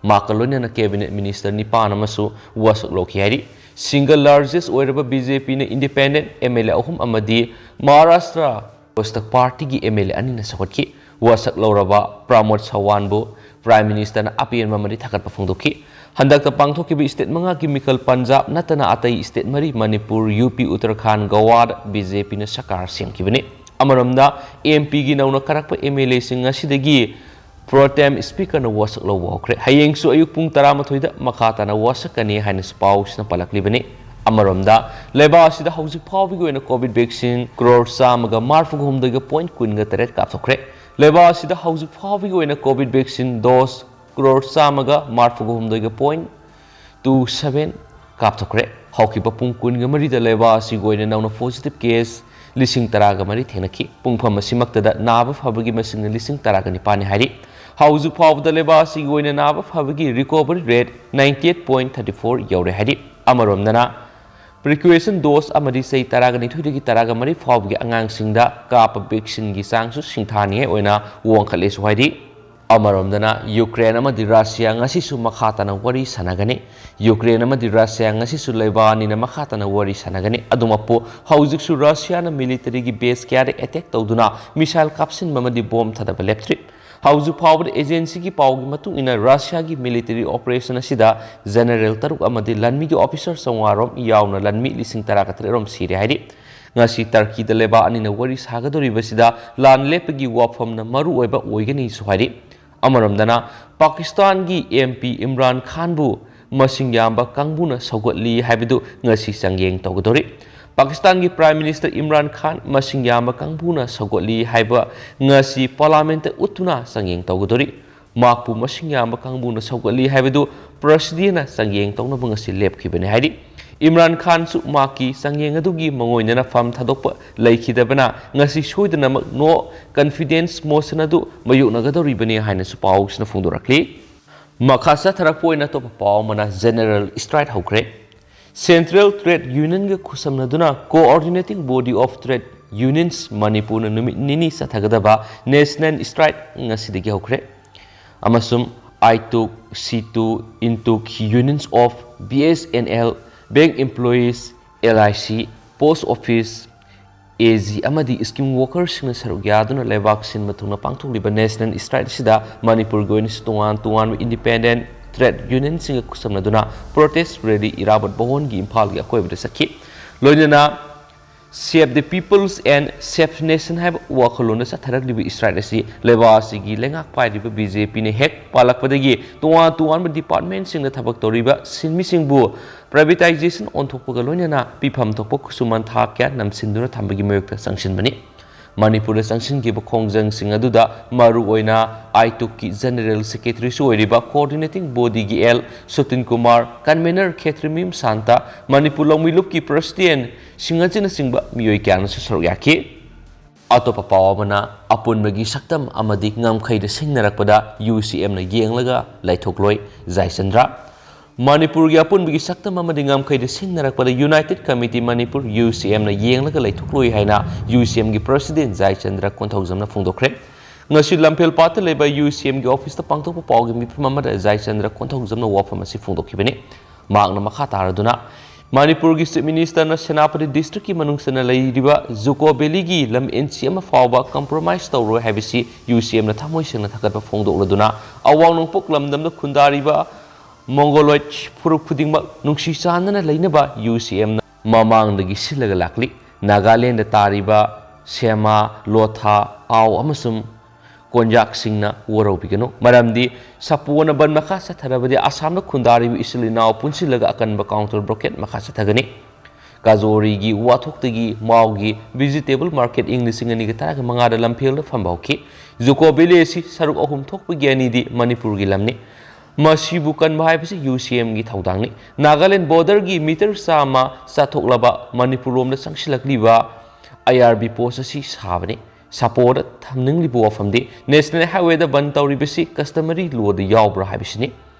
ꯃꯍꯥꯛꯀ ꯂꯣꯏꯅꯅ ꯀꯦꯕꯤꯅꯦꯠ ꯃꯤꯅꯤꯁꯇꯔ ꯅꯤꯄꯥꯟ ꯑꯃꯁꯨ ꯋꯥꯁꯛ ꯂꯧꯈꯤ ꯍꯥꯏꯔꯤ꯫ ꯁꯤꯡꯒꯜ ꯂꯥꯔꯖꯦꯁ ꯑꯣꯏꯔꯕ B J P independent M L A ꯑꯍꯨꯝ ꯑꯃꯗꯤ ꯃꯍꯥꯔꯥꯁꯇ꯭ꯔ ꯀꯣꯁꯇ ꯄꯥꯔꯇꯤꯒꯤ ꯑꯦꯝ ꯑꯦꯜ ꯑꯦ ꯑꯅꯤꯅ ꯁꯧꯒꯠꯈꯤ꯫ ꯋꯥꯁꯛ ꯂꯧꯔꯕ ꯄ꯭ꯔꯃꯣꯗ ꯁꯥꯋꯥꯟꯕꯨ ꯄ꯭ꯔꯥꯏꯝ ꯃꯤꯅꯤꯁꯇꯔꯅ ꯑꯄꯦꯟꯕ ꯑꯃꯗꯤ ꯊꯥꯒꯠꯄ ꯐꯣꯡꯗꯣꯛꯈꯤ꯫ ꯍꯟꯗꯛꯇ ꯄꯥꯡꯊꯣꯛꯈꯤꯕ ꯁ꯭ꯇꯦꯠ ꯃꯉꯥꯒꯤ ꯃꯤꯈꯜ ꯄꯟꯖꯥꯕ ꯅꯠꯇꯅ ꯑꯇꯩ ꯁ꯭ꯇꯦꯠ ꯃꯔꯤ, ꯃꯅꯤꯄꯨꯔ, ꯌꯨ ꯄꯤ, ꯎꯠꯇꯔꯈꯥꯟ, ꯒꯋꯥꯗ ꯕꯤ ꯖꯦ ꯄꯤꯅ ꯁꯔꯀꯥꯔ ꯁꯦꯝꯈꯤꯕꯅꯤ꯫ ꯑꯃꯔꯣꯝꯗ, ꯑꯦꯝ ꯄꯤꯒꯤ ꯅꯧꯅ ꯈꯥꯔꯛꯄ ꯑꯦꯝ ꯑꯦꯜ ꯑꯦꯁꯤꯡ ꯉꯁꯤꯗꯒꯤ ꯄ꯭ꯔꯣ ꯇꯦꯝ ꯁ꯭ꯄꯤꯀꯔꯅ ꯋꯥꯁꯛ ꯂꯧꯕ ꯍꯧꯈ꯭ꯔꯦ꯫ ꯍꯌꯦꯡꯁꯨ ꯑꯌꯨꯛ ꯄꯨꯡ ꯇꯔꯥꯃꯥꯊꯣꯏꯗ ꯃꯈꯥ ꯇꯥꯅ ꯋꯥꯁꯛꯀꯅꯤ ꯍꯥꯏꯅꯁꯨ ꯄꯥꯎꯁꯤꯅ ꯄꯜꯂꯛꯂꯤꯕꯅꯤ꯫ ꯑꯃꯔꯣꯝꯗ, ꯂꯩꯕꯥꯛ ꯑꯁꯤꯗ ꯍꯧꯖꯤꯛ ꯐꯥꯎꯕꯒꯤ ꯑꯣꯏꯅ ꯀꯣꯚꯤꯗ ꯚꯦꯛꯁꯤꯟ ꯀ꯭ꯔꯣꯔ ꯆꯥꯝꯃꯒ ꯃꯔꯤꯐꯨꯒ ꯍꯨꯝꯗꯣꯏꯒ ꯄꯣꯏꯟꯠ ꯀꯨꯟꯒ ꯇꯔꯦꯠ ꯀꯥꯞꯊꯣꯛꯈ꯭ꯔꯦ꯫ ꯂꯩꯕꯥꯛ ꯑꯁꯤꯗ ꯍꯧꯖꯤꯛ ꯐꯥꯎꯕꯒꯤ ꯑꯣꯏꯅ ꯀꯣꯚꯤꯗ ꯚꯦꯛꯁꯤꯟ ꯗꯣꯁ ꯀ꯭ꯔꯣꯔ ꯆꯥꯝꯃꯒ ꯃꯔꯤꯐꯨꯒ ꯍꯨꯝꯗꯣꯏꯒ ꯄꯣꯏꯟꯠ ꯇꯨ ꯁꯚꯦꯟ ꯀꯥꯞꯊꯣꯛꯈ꯭ꯔꯦ꯫ ꯍꯧꯈꯤꯕ ꯄꯨꯡ ꯀꯨꯟꯒ ꯃꯔꯤꯗ ꯂꯩꯕꯥꯛ ꯑꯁꯤꯒꯤ ꯑꯣꯏꯅ ꯅꯧꯅ ꯄꯣꯖꯤꯇꯤꯚ ꯀꯦꯁ ꯂꯤꯁꯤꯡ ꯇꯔꯥꯒ ꯃꯔꯤ ꯊꯦꯡꯅꯈꯤ꯫ ꯄꯨꯡꯐꯝ ꯑꯁꯤꯃꯛꯇꯗ ꯅꯥꯕ ꯐꯕꯒꯤ ꯃꯁꯤꯡꯅ ꯂꯤꯁꯤꯡ ꯇꯔꯥꯒ ꯅꯤꯄꯥꯟꯅꯤ ꯍꯥꯏꯔꯤ꯫ ꯍꯧꯖꯤꯛ ꯐꯥꯎꯕꯗ ꯂꯩꯕꯥꯛ ꯑꯁꯤꯒꯤ ꯑꯣꯏꯅ ꯅꯥꯕ ꯐꯕꯒꯤ recovery rate ninety eight point thirty four ꯌꯧꯔꯦ ꯍꯥꯏꯔꯤ꯫ ꯑꯃꯔꯣꯝꯗꯅ, ꯄ꯭ꯔꯤꯀ꯭ꯌꯨꯑꯦꯁꯟ ꯗꯣꯁ ꯑꯃꯗꯤ ꯆꯍꯤ ꯇꯔꯥꯒ ꯅꯤꯊꯣꯏꯗꯒꯤ ꯇꯔꯥꯒ ꯃꯔꯤ ꯐꯥꯎꯕꯒꯤ ꯑꯉꯥꯡꯁꯤꯡꯗ ꯀꯥꯞꯄ ꯚꯦꯛꯁꯤꯟꯒꯤ ꯆꯥꯡꯁꯨ ꯁꯤꯡꯊꯥꯅꯤꯡꯉꯥꯏ ꯑꯣꯏꯅ ꯋꯥꯡꯈꯠꯂꯦꯁꯨ ꯍꯥꯏꯔꯤ꯫ ꯑꯃꯔꯣꯝꯗꯅ, ꯌꯨꯀ꯭ꯔꯦꯟ ꯑꯃꯗꯤ ꯔꯁꯤꯌꯥ ꯉꯁꯤꯁꯨ ꯃꯈꯥ ꯇꯥꯅ ꯋꯥꯔꯤ ꯁꯥꯟꯅꯒꯅꯤ꯫ ꯌꯨꯀ꯭ꯔꯦꯟ ꯑꯃꯗꯤ ꯔꯁꯤꯌꯥ ꯉꯁꯤꯁꯨ ꯂꯩꯕꯥꯛ ꯑꯅꯤꯅ ꯃꯈꯥ ꯇꯥꯅ ꯋꯥꯔꯤ ꯁꯥꯟꯅꯒꯅꯤ꯫ ꯑꯗꯨꯃꯛꯄꯨ, ꯍꯧꯖꯤꯛꯁꯨ ꯔꯁꯤꯌꯥꯅ ꯃꯤꯂꯤꯇꯔꯤꯒꯤ ꯕꯦꯁ ꯀꯌꯥꯗ ꯑꯦꯇꯦꯛ ꯇꯧꯗꯨꯅ ꯃꯤꯁꯥꯏꯜ ꯀꯥꯞꯁꯤꯟꯕ ꯑꯃꯗꯤ ꯕꯣꯝ ꯊꯥꯗꯕ ꯂꯦꯞꯇ꯭ꯔꯤ꯫ ꯍꯧꯖꯤꯛ ꯐꯥꯎꯕꯗ ꯑꯦꯖꯦꯟꯁꯤꯒꯤ ꯄꯥꯎꯒꯤ ꯃꯇꯨꯡ ꯏꯟꯅ, ꯔꯁꯤꯌꯥꯒꯤ ꯃꯤꯂꯤꯇꯔꯤ ꯑꯣꯄꯔꯦꯁꯟ ꯑꯁꯤꯗ ꯖꯦꯅꯔꯦꯜ ꯇꯔꯨꯛ ꯑꯃꯗꯤ ꯂꯥꯟꯃꯤꯒꯤ ꯑꯣꯐꯤꯁꯔ ꯆꯥꯝꯃꯉꯥ ꯔꯣꯝ ꯌꯥꯎꯅ ꯂꯥꯟꯃꯤ ꯂꯤꯁꯤꯡ ꯇꯔꯥꯒ ꯇꯔꯦꯠ ꯔꯣꯝ ꯁꯤꯔꯦ ꯍꯥꯏꯔꯤ꯫ ꯉꯁꯤ ꯇꯔꯀꯤꯗ ꯂꯩꯕꯥꯛ ꯑꯅꯤꯅ ꯋꯥꯔꯤ ꯁꯥꯒꯗꯧꯔꯤꯕꯁꯤꯗ ꯂꯥꯟ ꯂꯦꯞꯄꯒꯤ ꯋꯥꯐꯝꯅ ꯃꯔꯨ ꯑꯣꯏꯕ ꯑꯣꯏꯒꯅꯤꯁꯨ ꯍꯥꯏꯔꯤ꯫ ꯑꯃꯔꯣꯝꯗꯅ, ꯄꯥꯀꯤꯁꯇꯥꯟꯒꯤ MP ꯏꯝꯔꯥꯟ ꯈꯥꯟꯕꯨ ꯃꯁꯤꯡ ꯌꯥꯝꯕ ꯀꯥꯡꯕꯨꯅ ꯁꯧꯒꯠꯂꯤ ꯍꯥꯏꯕꯗꯨ ꯉꯁꯤ ꯆꯥꯡꯌꯦꯡ ꯇꯧꯒꯗꯧꯔꯤ꯫ ꯄꯥꯀꯤꯁꯇꯥꯟꯒꯤ Prime Minister ꯏꯝꯔꯥꯟ ꯈꯥꯟ ꯃꯁꯤꯡ ꯌꯥꯝꯕ ꯀꯥꯡꯕꯨꯅ ꯁꯧꯒꯠꯂꯤ ꯍꯥꯏꯕ ꯉꯁꯤ Parliamentꯇ ꯎꯠꯇꯨꯅ ꯆꯥꯡꯌꯦꯡ ꯇꯧꯒꯗꯧꯔꯤ꯫ ꯃꯍꯥꯛꯄꯨ ꯃꯁꯤꯡ ꯌꯥꯝꯕ ꯀꯥꯡꯕꯨꯅ ꯁꯧꯒꯠꯂꯤ ꯍꯥꯏꯕꯗꯨ Presidenna ꯆꯥꯡꯌꯦꯡ ꯇꯧꯅꯕ ꯉꯁꯤ ꯂꯦꯞꯈꯤꯕꯅꯤ ꯍꯥꯏꯔꯤ꯫ ꯏꯝꯔꯥꯟ ꯈꯥꯟꯁꯨ ꯃꯍꯥꯛꯀꯤ ꯆꯥꯡꯌꯦꯡ ꯑꯗꯨꯒꯤ ꯃꯉꯣꯏꯅꯅ ꯐꯝ ꯊꯥꯗꯣꯛꯄ ꯂꯩꯈꯤꯗꯕꯅ ꯉꯁꯤ ꯁꯣꯏꯗꯅꯃꯛ no confidence motion ꯑꯗꯨ ꯃꯥꯌꯣꯛꯅꯒꯗꯧꯔꯤꯕꯅꯤ ꯍꯥꯏꯅꯁꯨ ꯄꯥꯎꯁꯤꯅ ꯐꯣꯡꯗꯣꯔꯛꯂꯤ꯫ ꯃꯈꯥ ꯆꯠꯊꯔꯛꯄ ꯑꯣꯏꯅ ꯑꯇꯣꯞꯄ ꯄꯥꯎ ꯑꯃꯅ General Strike ꯍꯧꯈ꯭ꯔꯦ꯫ Central Trade Unionꯒ ꯈꯨꯠꯁꯝꯅꯗꯨꯅ Coordinating Body of Trade Unions ꯃꯅꯤꯄꯨꯔꯅ ꯅꯨꯃꯤꯠ ꯅꯤꯅꯤ ꯆꯠꯊꯒꯗꯕ National Strike ꯉꯁꯤꯗꯒꯤ ꯍꯧꯈ꯭ꯔꯦ꯫ ꯑꯃꯁꯨꯡ ꯑꯥꯏꯇꯨꯛ, CITU, ꯏꯟꯇꯨꯛ, Unions of BSNL, Bank Employees, LIC, Post Office, AG ꯑꯃꯗꯤ Scheme Workersꯁꯤꯡꯅ ꯁꯔꯨꯛ ꯌꯥꯗꯨꯅ ꯂꯩꯕꯥꯛ ꯁꯤꯟꯕ ꯊꯨꯡꯅ ꯄꯥꯡꯊꯣꯛꯂꯤꯕ National Strike ꯑꯁꯤꯗ ꯃꯅꯤꯄꯨꯔꯒꯤ ꯑꯣꯏꯅꯁꯨ ꯇꯣꯉꯥꯟ ꯇꯣꯉꯥꯟꯕ Independent Trade Unionꯁꯤꯡꯒ ꯈꯨꯠꯁꯝꯅꯗꯨꯅ Protest Rally ꯏꯔꯥꯕꯣꯠ ꯚꯋꯟꯒꯤ ꯏꯝꯐꯥꯜꯒꯤ ꯑꯀꯣꯏꯕꯗ ꯆꯠꯈꯤ꯫ ꯂꯣꯏꯅꯅ Save the Peoples and Save Nation ꯍꯥꯏꯕ ꯋꯥꯈꯜꯂꯣꯟꯗ ꯆꯠꯊꯔꯛꯂꯤꯕ strike ꯑꯁꯤ ꯂꯩꯕꯥꯛ ꯑꯁꯤꯒꯤ ꯂꯩꯉꯥꯛ ꯄꯥꯏꯔꯤꯕ BJPꯅ ꯍꯦꯛ ꯄꯥꯜꯂꯛꯄꯗꯒꯤ ꯇꯣꯉꯥꯟ ꯇꯣꯉꯥꯟꯕ departmentꯁꯤꯡꯗ ꯊꯕꯛ ꯇꯧꯔꯤꯕ ꯁꯤꯟꯃꯤꯁꯤꯡꯕꯨ privatization ꯑꯣꯟꯊꯣꯛꯄꯒ ꯂꯣꯏꯅꯅ ꯄꯤꯐꯝ ꯊꯣꯛꯄ ꯈꯨꯠꯁꯨꯃꯟ ꯊꯥꯛ ꯀꯌꯥ ꯅꯝꯁꯤꯟꯗꯨꯅ ꯊꯝꯕꯒꯤ ꯃꯥꯌꯣꯛꯇ ꯆꯪꯁꯤꯟꯕꯅꯤ꯫ ꯃꯅꯤꯄꯨꯔꯗ ꯆꯪꯁꯤꯟꯈꯤꯕ ꯈꯣꯡꯖꯪꯁꯤꯡ ꯑꯗꯨꯗ ꯃꯔꯨꯑꯣꯏꯅ ꯑꯥꯏꯇꯨꯛꯀꯤ General Secretaryꯁꯨ ꯑꯣꯏꯔꯤꯕ Coordinating Bodyꯒꯤ ꯑꯦꯜ ꯁꯨꯇꯤꯟ ꯀꯨꯃꯥꯔ, Convener ꯈꯦꯇ꯭ꯔꯤꯃꯌꯨꯝ ꯁꯥꯟꯇ, ꯃꯅꯤꯄꯨꯔ ꯂꯧꯃꯤ ꯂꯨꯞꯀꯤ President ꯁꯤꯡꯍꯖꯤꯠꯅꯆꯤꯡꯕ ꯃꯤꯑꯣꯏ ꯀꯌꯥꯅꯁꯨ ꯁꯔꯨꯛ ꯌꯥꯈꯤ꯫ ꯑꯇꯣꯞꯄ ꯄꯥꯎ ꯑꯃꯅ, ꯑꯄꯨꯟꯕꯒꯤ ꯁꯛꯇꯝ ꯑꯃꯗꯤ ꯉꯝꯈꯩꯗ ꯁꯤꯡꯅꯔꯛꯄꯗ UCMꯅ ꯌꯦꯡꯂꯒ ꯂꯩꯊꯣꯛꯂꯣꯏ, ꯖꯥꯏꯆꯟꯗ꯭ꯔ꯫ ꯃꯅꯤꯄꯨꯔꯒꯤ ꯑꯄꯨꯟꯕꯒꯤ ꯁꯛꯇꯝ ꯑꯃꯗꯤ ꯉꯝꯈꯩꯗ ꯁꯤꯡꯅꯔꯛꯄꯗ United Committee Manipur, UCMꯅ ꯌꯦꯡꯂꯒ ꯂꯩꯊꯣꯛꯂꯣꯏ ꯍꯥꯏꯅ UCMꯒꯤ President ꯖꯥꯏꯆꯟꯗ꯭ꯔ ꯀꯣꯟꯊꯧꯖꯝꯅ ꯐꯣꯡꯗꯣꯛꯈ꯭ꯔꯦ꯫ ꯉꯁꯤ ꯂꯝꯐꯦꯜꯄꯥꯠꯇ ꯂꯩꯕ UCMꯒꯤ officeꯇ ꯄꯥꯡꯊꯣꯛꯄ ꯄꯥꯎꯒꯤ ꯃꯤꯐꯝ ꯑꯃꯗ ꯖꯥꯏꯆꯟꯗ꯭ꯔ ꯀꯣꯟꯊꯧꯖꯝꯅ ꯋꯥꯐꯝ ꯑꯁꯤ ꯐꯣꯡꯗꯣꯛꯈꯤꯕꯅꯤ꯫ ꯃꯍꯥꯛꯅ ꯃꯈꯥ ꯇꯥꯔꯗꯨꯅ, ꯃꯅꯤꯄꯨꯔꯒꯤ Chief Ministerꯅ ꯁꯦꯅꯥꯄꯇꯤ districtꯀꯤ ꯃꯅꯨꯡ ꯆꯟꯅ ꯂꯩꯔꯤꯕ ꯖꯨꯀꯣ Valleyꯒꯤ ꯂꯝ inch ꯑꯃ ꯐꯥꯎꯕ compromise ꯇꯧꯔꯣꯏ ꯍꯥꯏꯕꯁꯤ UCMꯅ ꯊꯃꯣꯏ ꯁꯦꯡꯅ ꯊꯥꯒꯠꯄ ꯐꯣꯡꯗꯣꯛꯂꯗꯨꯅ, ꯑꯋꯥꯡ ꯅꯣꯡꯄꯣꯛ ꯂꯝꯗꯝꯗ ꯈꯨꯟꯗꯥꯔꯤꯕ Mongoloid ꯐꯨꯔꯨꯞ ꯈꯨꯗꯤꯡꯃꯛ ꯅꯨꯡꯁꯤ ꯆꯥꯟꯅꯅ ꯂꯩꯅꯕ UCMꯅ ꯃꯃꯥꯡꯗꯒꯤ ꯁꯤꯜꯂꯒ ꯂꯥꯛꯂꯤ꯫ ꯅꯥꯒꯥꯂꯦꯟꯗ ꯇꯥꯔꯤꯕ ꯁꯦꯃꯥ, ꯂꯣꯊꯥ, ꯑꯥꯎ ꯑꯃꯁꯨꯡ ꯀꯣꯟꯌꯥꯛꯁꯤꯡꯅ ꯋꯥꯔꯧꯕꯤꯒꯅꯨ, ꯃꯔꯝꯗꯤ ꯁꯥꯄꯣꯅ ꯕꯟ ꯃꯈꯥ ꯆꯠꯊꯔꯕꯗꯤ ꯑꯁꯥꯝꯗ ꯈꯨꯟꯗꯥꯔꯤꯕ ꯏꯆꯤꯜ ꯏꯅꯥꯎ ꯄꯨꯟꯁꯤꯜꯂꯒ ꯑꯀꯟꯕ counter blockade ꯃꯈꯥ ꯆꯠꯊꯒꯅꯤ꯫ ꯀꯥꯖꯣꯔꯤꯒꯤ ꯋꯥꯊꯣꯛꯇꯒꯤ ꯃꯥꯎꯒꯤ vegetable market ꯏꯪ ꯂꯤꯁꯤꯡ ꯑꯅꯤꯒ ꯇꯔꯥꯒ ꯃꯉꯥꯗ ꯂꯝꯐꯦꯜꯗ ꯐꯝꯕ ꯍꯧꯈꯤ꯫ ꯖꯨꯀꯣ ꯚꯦꯂꯤ ꯑꯁꯤ ꯁꯔꯨꯛ ꯑꯍꯨꯝ ꯊꯣꯛꯄꯒꯤ ꯑꯅꯤꯗꯤ ꯃꯅꯤꯄꯨꯔꯒꯤ ꯂꯝꯅꯤ꯫ ꯃꯁꯤꯕꯨ ꯀꯟꯕ ꯍꯥꯏꯕꯁꯤ UCMꯒꯤ ꯊꯧꯗꯥꯡꯅꯤ꯫ ꯅꯥꯒꯥꯂꯦꯟ borderꯒꯤ meter ꯆꯥꯝꯃ ꯆꯥꯊꯣꯛꯂꯕ ꯃꯅꯤꯄꯨꯔ ꯂꯣꯝꯗ ꯆꯪꯁꯤꯜꯂꯛꯂꯤꯕ IRB post ꯑꯁꯤ ꯁꯥꯕꯅꯤ꯫ ꯁꯥꯄꯣꯗ ꯊꯝꯅꯤꯡꯂꯤꯕ ꯋꯥꯐꯝꯗꯤ National Highwayꯗ ꯕꯟ ꯇꯧꯔꯤꯕꯁꯤ customary lawꯗ ꯌꯥꯎꯕ꯭ꯔꯥ ꯍꯥꯏꯕꯁꯤꯅꯤ꯫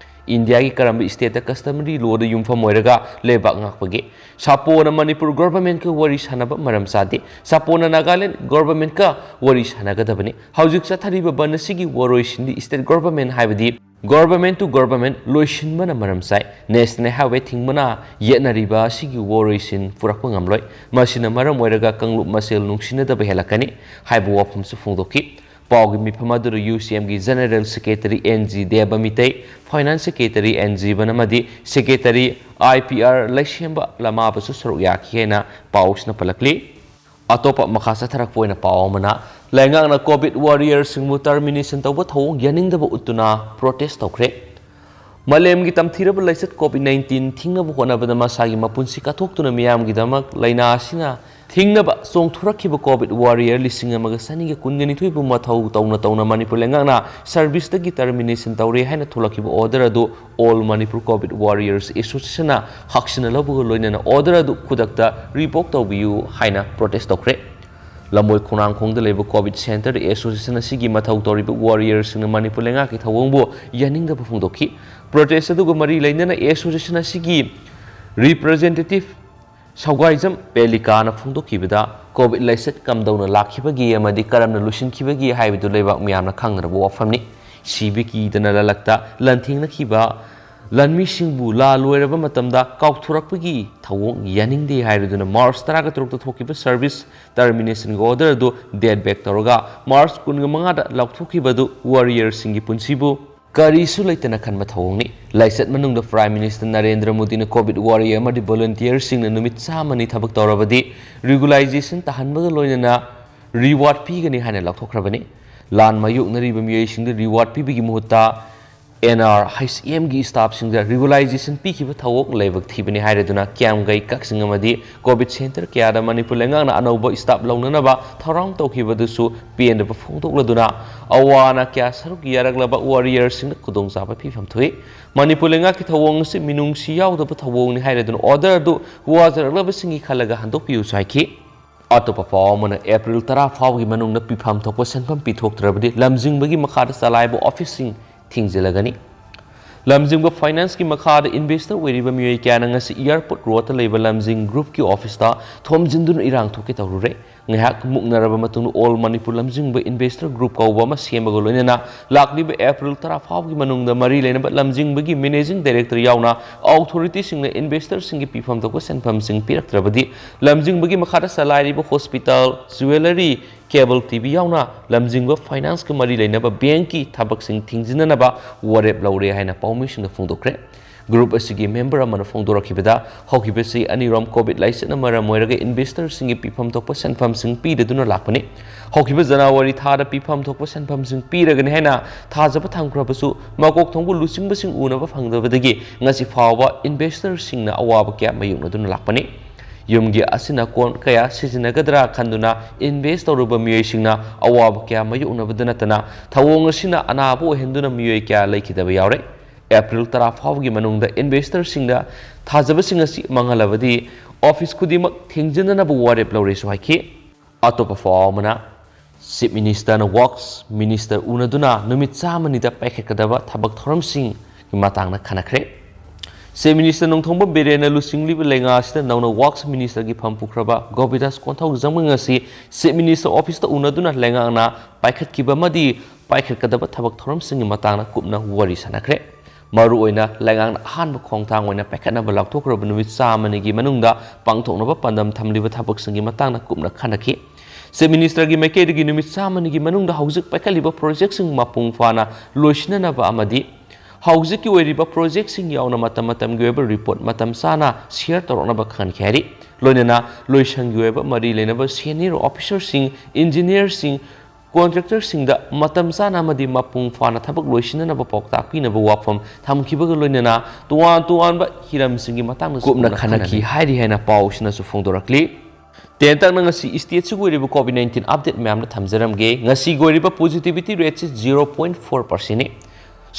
ꯏꯟꯗꯤꯌꯥꯒꯤ ꯀꯔꯝꯕ stateꯇ customary lawꯗ ꯌꯨꯝꯐꯝ ꯑꯣꯏꯔꯒ ꯂꯩꯕꯥꯛ ꯉꯥꯛꯄꯒꯦ? ꯁꯥꯄꯣꯅ ꯃꯅꯤꯄꯨꯔ governmentꯀ ꯋꯥꯔꯤ ꯁꯥꯟꯅꯕ ꯃꯔꯝ ꯆꯥꯗꯦ꯫ ꯁꯥꯄꯣꯅ ꯅꯥꯒꯥꯂꯦꯟ governmentꯀ ꯋꯥꯔꯤ ꯁꯥꯟꯅꯒꯗꯕꯅꯤ꯫ ꯍꯧꯖꯤꯛ ꯆꯠꯊꯔꯤꯕ ꯕꯟ ꯑꯁꯤꯒꯤ ꯋꯥꯔꯣꯏꯁꯤꯟꯗꯤ state government, ꯍꯥꯏꯕꯗꯤ government to government ꯂꯣꯏꯁꯤꯟꯕꯅ ꯃꯔꯝ ꯆꯥꯏ꯫ National Highway ꯊꯤꯡꯕꯅ ꯌꯦꯠꯅꯔꯤꯕ ꯑꯁꯤꯒꯤ ꯋꯥꯔꯣꯏꯁꯤꯟ ꯄꯨꯔꯛꯄ ꯉꯝꯂꯣꯏ꯫ ꯃꯁꯤꯅ ꯃꯔꯝ ꯑꯣꯏꯔꯒ ꯀꯥꯡꯂꯨꯞ ꯃꯁꯦꯜ ꯅꯨꯡꯁꯤꯅꯗꯕ ꯍꯦꯜꯂꯛꯀꯅꯤ ꯍꯥꯏꯕ ꯋꯥꯐꯝꯁꯨ ꯐꯣꯡꯗꯣꯛꯈꯤ꯫ ꯄꯥꯎꯒꯤ ꯃꯤꯐꯝ ꯑꯗꯨꯗ UCMꯒꯤ General Secretary N G ꯗꯦꯕ Meitei, Finance Secretary N G ꯕꯅꯃꯗꯤ Secretary IPR ꯂꯩꯁꯦꯝꯕ ꯂꯃꯥꯕꯁꯨ ꯁꯔꯨꯛ ꯌꯥꯈꯤ ꯍꯥꯏꯅ ꯄꯥꯎꯁꯤꯅ ꯄꯜꯂꯛꯂꯤ꯫ ꯑꯇꯣꯞꯄ ꯃꯈꯥ ꯆꯠꯊꯔꯛꯄ ꯑꯣꯏꯅ ꯄꯥꯎ ꯑꯃꯅ, ꯂꯩꯉꯥꯛꯅ COVID warriorsꯁꯤꯡꯕꯨ termination ꯇꯧꯕ ꯊꯧꯑꯣꯡ ꯌꯥꯅꯤꯡꯗꯕ ꯎꯠꯇꯨꯅ protest ꯇꯧꯈ꯭ꯔꯦ꯫ ꯃꯥꯂꯦꯝꯒꯤ ꯇꯝꯊꯤꯔꯕ ꯂꯥꯏꯆꯠ COVID nineteen ꯊꯤꯡꯅꯕ ꯍꯣꯠꯅꯕꯗ ꯃꯁꯥꯒꯤ ꯃꯄꯨꯟꯁꯤ ꯀꯠꯊꯣꯛꯇꯨꯅ ꯃꯤꯌꯥꯝꯒꯤꯗꯃꯛ ꯂꯥꯏꯅꯥ ꯑꯁꯤꯅ ꯊꯤꯡꯅꯕ ꯆꯣꯡꯊꯣꯔꯛꯈꯤꯕ COVID warrior ꯂꯤꯁꯤꯡ ꯑꯃꯒ ꯆꯅꯤꯒ ꯀꯨꯟꯒ ꯅꯤꯊꯣꯏꯕꯨ ꯃꯊꯧ ꯇꯧꯅ ꯇꯧꯅ ꯃꯅꯤꯄꯨꯔ ꯂꯩꯉꯥꯛꯅ serviceꯇꯒꯤ termination ꯇꯧꯔꯦ ꯍꯥꯏꯅ ꯊꯣꯛꯂꯛꯈꯤꯕ order ꯑꯗꯨ All Manipur COVID Warriors Associationꯅ ꯍꯛꯁꯤꯟꯅ ꯂꯧꯕꯒ ꯂꯣꯏꯅꯅ order ꯑꯗꯨ ꯈꯨꯗꯛꯇ revoke ꯇꯧꯕꯤꯌꯨ ꯍꯥꯏꯅ protest ꯇꯧꯈ꯭ꯔꯦ꯫ ꯂꯝꯕꯣꯏ ꯈꯣꯡꯅꯥꯡꯈꯣꯡꯗ ꯂꯩꯕ COVID centre association ꯑꯁꯤꯒꯤ ꯃꯊꯧ ꯇꯧꯔꯤꯕ warriorꯁꯤꯡꯅ ꯃꯅꯤꯄꯨꯔ ꯂꯩꯉꯥꯛꯀꯤ ꯊꯧꯑꯣꯡꯕꯨ ꯌꯥꯅꯤꯡꯗꯕ ꯐꯣꯡꯗꯣꯛꯈꯤ꯫ Protest ꯑꯗꯨꯒ ꯃꯔꯤ ꯂꯩꯅꯅ association ꯑꯁꯤꯒꯤ representative ꯁꯧꯒꯥꯏꯖꯝ ꯄꯦꯂꯤꯀꯥꯅ ꯐꯣꯡꯗꯣꯛꯈꯤꯕꯗ, COVID ꯂꯥꯏꯆꯠ ꯀꯝꯗꯧꯅ ꯂꯥꯛꯈꯤꯕꯒꯦ ꯑꯃꯗꯤ ꯀꯔꯝꯅ ꯂꯣꯏꯁꯤꯟꯈꯤꯕꯒꯦ ꯍꯥꯏꯕꯗꯨ ꯂꯩꯕꯥꯛ ꯃꯤꯌꯥꯝꯅ ꯈꯪꯅꯔꯕ ꯋꯥꯐꯝꯅꯤ꯫ ꯁꯤꯕ ꯀꯤꯗꯅ ꯂꯂꯛꯇ ꯂꯥꯟꯊꯦꯡꯅꯈꯤꯕ ꯂꯥꯟꯃꯤꯁꯤꯡꯕꯨ ꯂꯥꯜ ꯂꯣꯏꯔꯕ ꯃꯇꯝꯗ ꯀꯥꯎꯊꯣꯔꯛꯄꯒꯤ ꯊꯧꯑꯣꯡ ꯌꯥꯅꯤꯡꯗꯦ ꯍꯥꯏꯔꯗꯨꯅ March ꯇꯔꯥꯒ ꯇꯔꯨꯛꯇ ꯊꯣꯛꯈꯤꯕ service terminationꯒꯤ order ꯑꯗꯨ date back ꯇꯧꯔꯒ March ꯀꯨꯟꯒ ꯃꯉꯥꯗ ꯂꯥꯎꯊꯣꯛꯈꯤꯕ ꯑꯗꯨ warriorꯁꯤꯡꯒꯤ ꯄꯨꯟꯁꯤꯕꯨ ꯀꯔꯤꯁꯨ ꯂꯩꯇꯅ ꯈꯟꯕ ꯊꯧꯑꯣꯡꯅꯤ꯫ ꯂꯥꯏꯆꯠ ꯃꯅꯨꯡꯗ Prime Minister ꯅꯔꯦꯟꯗ꯭ꯔ ꯃꯣꯗꯤꯅ COVID warrior ꯑꯃꯗꯤ volunteerꯁꯤꯡꯅ ꯅꯨꯃꯤꯠ ꯆꯥꯝꯃꯅꯤ ꯊꯕꯛ ꯇꯧꯔꯕꯗꯤ regularization ꯇꯥꯍꯟꯕꯒ ꯂꯣꯏꯅꯅ reward ꯄꯤꯒꯅꯤ ꯍꯥꯏꯅ ꯂꯥꯎꯊꯣꯛꯈ꯭ꯔꯕꯅꯤ꯫ ꯂꯥꯟ ꯃꯥꯌꯣꯛꯅꯔꯤꯕ ꯃꯤꯑꯣꯏꯁꯤꯡꯗ reward ꯄꯤꯕꯒꯤ ꯃꯍꯨꯠꯇ NRHMꯒꯤ staffꯁꯤꯡꯗ regularization ꯄꯤꯈꯤꯕ ꯊꯧꯑꯣꯡ ꯂꯥꯏꯕꯛ ꯊꯤꯕꯅꯤ ꯍꯥꯏꯔꯗꯨꯅ ꯀꯤꯌꯥꯝꯒꯩ, ꯀꯛꯆꯤꯡ ꯑꯃꯗꯤ COVID centre ꯀꯌꯥꯗ ꯃꯅꯤꯄꯨꯔ ꯂꯩꯉꯥꯛꯅ ꯑꯅꯧꯕ staff ꯂꯧꯅꯅꯕ ꯊꯧꯔꯥꯡ ꯇꯧꯈꯤꯕꯗꯨꯁꯨ ꯄꯦꯟꯗꯕ ꯐꯣꯡꯗꯣꯛꯂꯗꯨꯅ ꯑꯋꯥ ꯑꯅꯥ ꯀꯌꯥ ꯁꯔꯨꯛ ꯌꯥꯔꯛꯂꯕ warriorꯁꯤꯡꯗ ꯈꯨꯗꯣꯡꯆꯥꯕ ꯄꯤꯐꯝ ꯊꯣꯛꯏ꯫ ꯃꯅꯤꯄꯨꯔ ꯂꯩꯉꯥꯛꯀꯤ ꯊꯧꯑꯣꯡ ꯑꯁꯤ ꯃꯤꯅꯨꯡꯁꯤ ꯌꯥꯎꯗꯕ ꯊꯧꯑꯣꯡꯅꯤ ꯍꯥꯏꯔꯗꯨꯅ order ꯑꯗꯨ ꯋꯥꯖꯔꯛꯂꯕꯁꯤꯡꯒꯤ ꯈꯜꯂꯒ ꯍꯟꯗꯣꯛꯄꯤꯌꯨꯁꯨ ꯍꯥꯏꯈꯤ꯫ ꯑꯇꯣꯞꯄ ꯄꯥꯎ ꯑꯃꯅ, April ꯇꯔꯥ ꯐꯥꯎꯕꯒꯤ ꯃꯅꯨꯡꯗ ꯄꯤꯐꯝ ꯊꯣꯛꯄ ꯁꯦꯟꯐꯝ ꯄꯤꯊꯣꯛꯇ꯭ꯔꯕꯗꯤ ꯂꯝꯖꯤꯡꯕꯒꯤ ꯃꯈꯥꯗ ꯆꯂꯥꯏꯕ officeꯁꯤꯡ ꯊꯤꯡꯖꯤꯜꯂꯒꯅꯤ꯫ ꯂꯝꯖꯤꯡꯕ financeꯀꯤ ꯃꯈꯥꯗ investor ꯑꯣꯏꯔꯤꯕ ꯃꯤꯑꯣꯏ ꯀꯌꯥꯅ ꯉꯁꯤ airport roadꯇ ꯂꯩꯕ ꯂꯝꯖꯤꯡ groupꯀꯤ officeꯇ ꯊꯣꯝꯖꯤꯟꯗꯨꯅ ꯏꯔꯥꯡ ꯊꯣꯛꯀꯦ ꯇꯧꯔꯨꯔꯦ꯫ ꯉꯥꯏꯍꯥꯛ ꯃꯨꯛꯅꯔꯕ ꯃꯇꯨꯡꯗ All Manipur ꯂꯝꯖꯤꯡꯕ investor group ꯀꯧꯕ ꯑꯃ ꯁꯦꯝꯕꯒ ꯂꯣꯏꯅꯅ ꯂꯥꯛꯂꯤꯕ April ꯇꯔꯥ ꯐꯥꯎꯕꯒꯤ ꯃꯅꯨꯡꯗ ꯃꯔꯤ ꯂꯩꯅꯕ ꯂꯝꯖꯤꯡꯕꯒꯤ managing director ꯌꯥꯎꯅ authorityꯁꯤꯡꯅ investorꯁꯤꯡꯒꯤ ꯄꯤꯐꯝ ꯊꯣꯛꯄ ꯁꯦꯟꯐꯝꯁꯤꯡ ꯄꯤꯔꯛꯇ꯭ꯔꯕꯗꯤ ꯂꯝꯖꯤꯡꯕꯒꯤ ꯃꯈꯥꯗ ꯆꯂꯥꯏꯔꯤꯕ hospital, jewellery, cable TV ꯌꯥꯎꯅ ꯂꯝꯖꯤꯡꯕ financeꯀ ꯃꯔꯤ ꯂꯩꯅꯕ bankꯀꯤ ꯊꯕꯛꯁꯤꯡ ꯊꯤꯡꯖꯤꯟꯅꯅꯕ ꯋꯥꯔꯦꯞ ꯂꯧꯔꯦ ꯍꯥꯏꯅ ꯄꯥꯎꯃꯤꯁꯤꯡꯗ ꯐꯣꯡꯗꯣꯛꯈ꯭ꯔꯦ꯫ Group ꯑꯁꯤꯒꯤ member ꯑꯃꯅ ꯐꯣꯡꯗꯣꯔꯛꯈꯤꯕꯗ, ꯍꯧꯈꯤꯕ ꯆꯍꯤ ꯑꯅꯤꯔꯣꯝ COVID ꯂꯥꯏꯆꯠꯅ ꯃꯔꯝ ꯑꯣꯏꯔꯒ investorꯁꯤꯡꯒꯤ ꯄꯤꯐꯝ ꯊꯣꯛꯄ ꯁꯦꯟꯐꯝꯁꯤꯡ ꯄꯤꯗꯗꯨꯅ ꯂꯥꯛꯄꯅꯤ꯫ ꯍꯧꯈꯤꯕ January ꯊꯥꯗ ꯄꯤꯐꯝ ꯊꯣꯛꯄ ꯁꯦꯟꯐꯝꯁꯤꯡ ꯄꯤꯔꯒꯅꯤ ꯍꯥꯏꯅ ꯊꯥꯖꯕ ꯊꯝꯈ꯭ꯔꯕꯁꯨ, ꯃꯀꯣꯛ ꯊꯣꯡꯕ ꯂꯨꯆꯤꯡꯕꯁꯤꯡ ꯎꯅꯕ ꯐꯪꯗꯕꯗꯒꯤ ꯉꯁꯤ ꯐꯥꯎꯕ investorꯁꯤꯡꯅ ꯑꯋꯥꯕ ꯀꯌꯥ ꯃꯥꯌꯣꯛꯅꯗꯨꯅ ꯂꯥꯛꯄꯅꯤ꯫ ꯌꯨꯝꯒꯤ ꯑꯁꯤꯅ ꯀꯣꯟ ꯀꯌꯥ ꯁꯤꯖꯤꯟꯅꯒꯗ꯭ꯔꯥ ꯈꯟꯗꯨꯅ invest ꯇꯧꯔꯨꯕ ꯃꯤꯑꯣꯏꯁꯤꯡꯅ ꯑꯋꯥꯕ ꯀꯌꯥ ꯃꯥꯌꯣꯛꯅꯕꯗ ꯅꯠꯇꯅ, ꯊꯧꯑꯣꯡ ꯑꯁꯤꯅ ꯑꯅꯥꯕ ꯑꯣꯏꯍꯟꯗꯨꯅ ꯃꯤꯑꯣꯏ ꯀꯌꯥ ꯂꯩꯈꯤꯗꯕ ꯌꯥꯎꯔꯦ꯫ April ꯇꯔꯥ ꯐꯥꯎꯕꯒꯤ ꯃꯅꯨꯡꯗ investorꯁꯤꯡꯗ ꯊꯥꯖꯕꯁꯤꯡ ꯑꯁꯤ ꯃꯥꯡꯍꯜꯂꯕꯗꯤ office ꯈꯨꯗꯤꯡꯃꯛ ꯊꯤꯡꯖꯤꯟꯅꯅꯕ ꯋꯥꯔꯦꯞ ꯂꯧꯔꯦꯁꯨ ꯍꯥꯏꯈꯤ꯫ ꯑꯇꯣꯞꯄ ꯄꯥꯎ ꯑꯃꯅ, Chief Ministerꯅ Works Minister ꯎꯅꯗꯨꯅ ꯅꯨꯃꯤꯠ ꯆꯥꯝꯃꯅꯤꯗ ꯄꯥꯏꯈꯠꯀꯗꯕ ꯊꯕꯛ ꯊꯧꯔꯝꯁꯤꯡꯒꯤ ꯃꯇꯥꯡꯗ ꯈꯟꯅꯈ꯭ꯔꯦ꯫ Chief Minister ꯅꯣꯡꯊꯣꯝꯕꯝ ꯕꯤꯔꯦꯟꯅ ꯂꯨꯆꯤꯡꯂꯤꯕ ꯂꯩꯉꯥꯛ ꯑꯁꯤꯗ ꯅꯧꯅ Works Ministerꯒꯤ ꯐꯝ ꯄꯨꯈ꯭ꯔꯕ ꯒꯣꯕꯤꯟꯗꯥꯁ ꯀꯣꯟꯊꯧꯖꯝ ꯉꯁꯤ Chief Minister officeꯇ ꯎꯅꯗꯨꯅ ꯂꯩꯉꯥꯛꯅ ꯄꯥꯏꯈꯠꯈꯤꯕ ꯑꯃꯗꯤ ꯄꯥꯏꯈꯠꯀꯗꯕ ꯊꯕꯛ ꯊꯧꯔꯝꯁꯤꯡꯒꯤ ꯃꯇꯥꯡꯗ ꯀꯨꯞꯅ ꯋꯥꯔꯤ ꯁꯥꯟꯅꯈ꯭ꯔꯦ꯫ ꯃꯔꯨꯑꯣꯏꯅ ꯂꯩꯉꯥꯛꯅ ꯑꯍꯥꯟꯕ ꯈꯣꯡꯊꯥꯡ ꯑꯣꯏꯅ ꯄꯥꯏꯈꯠꯅꯕ ꯂꯥꯎꯊꯣꯛꯈ꯭ꯔꯕ ꯅꯨꯃꯤꯠ ꯆꯥꯝꯃꯅꯤꯒꯤ ꯃꯅꯨꯡꯗ ꯄꯥꯡꯊꯣꯛꯅꯕ ꯄꯥꯟꯗꯝ ꯊꯝꯂꯤꯕ ꯊꯕꯛꯁꯤꯡꯒꯤ ꯃꯇꯥꯡꯗ ꯀꯨꯞꯅ ꯈꯟꯅꯈꯤ꯫ Chief Ministerꯒꯤ ꯃꯥꯏꯀꯩꯗꯒꯤ ꯅꯨꯃꯤꯠ ꯆꯥꯝꯃꯅꯤꯒꯤ ꯃꯅꯨꯡꯗ ꯍꯧꯖꯤꯛ ꯄꯥꯏꯈꯠꯂꯤꯕ projectꯁꯤꯡ ꯃꯄꯨꯡ ꯐꯥꯅ ꯂꯣꯏꯁꯤꯟꯅꯅꯕ ꯑꯃꯗꯤ ꯍꯧꯖꯤꯛꯀꯤ ꯑꯣꯏꯔꯤꯕ projectꯁꯤꯡ ꯌꯥꯎꯅ ꯃꯇꯝ ꯃꯇꯝꯒꯤ ꯑꯣꯏꯕ report ꯃꯇꯝ ꯆꯥꯅ share ꯇꯧꯔꯛꯅꯕ ꯈꯪꯍꯟꯈꯤ ꯍꯥꯏꯔꯤ꯫ ꯂꯣꯏꯅꯅ ꯂꯣꯏꯁꯪꯒꯤ ꯑꯣꯏꯕ ꯃꯔꯤ ꯂꯩꯅꯕ senior officerꯁꯤꯡ, engineerꯁꯤꯡ, contractorꯁꯤꯡꯗ ꯃꯇꯝ ꯆꯥꯅ ꯑꯃꯗꯤ ꯃꯄꯨꯡ ꯐꯥꯅ ꯊꯕꯛ ꯂꯣꯏꯁꯤꯟꯅꯅꯕ ꯄꯥꯎꯇꯥꯛ ꯄꯤꯅꯕ ꯋꯥꯐꯝ ꯊꯝꯈꯤꯕꯒ ꯂꯣꯏꯅꯅ ꯇꯣꯉꯥꯟ ꯇꯣꯉꯥꯟꯕ ꯍꯤꯔꯝꯁꯤꯡꯒꯤ ꯃꯇꯥꯡꯗꯁꯨ ꯀꯨꯞꯅ ꯀꯨꯞꯅ ꯈꯟꯅꯈꯤ ꯈꯟꯅꯈꯤ ꯍꯥꯏꯔꯤ ꯍꯥꯏꯅ ꯄꯥꯎꯁꯤꯅꯁꯨ ꯐꯣꯡꯗꯣꯔꯛꯂꯤ꯫ ꯇꯦꯟꯇꯛꯅ ꯉꯁꯤ stateꯁꯤꯒꯤ ꯑꯣꯏꯔꯤꯕ COVID nineteen update ꯃꯌꯥꯝꯗ ꯊꯝꯖꯔꯝꯒꯦ꯫ ꯉꯁꯤꯒꯤ ꯑꯣꯏꯔꯤꯕ positivity rateꯁꯤ zero point four percentꯅꯤ꯫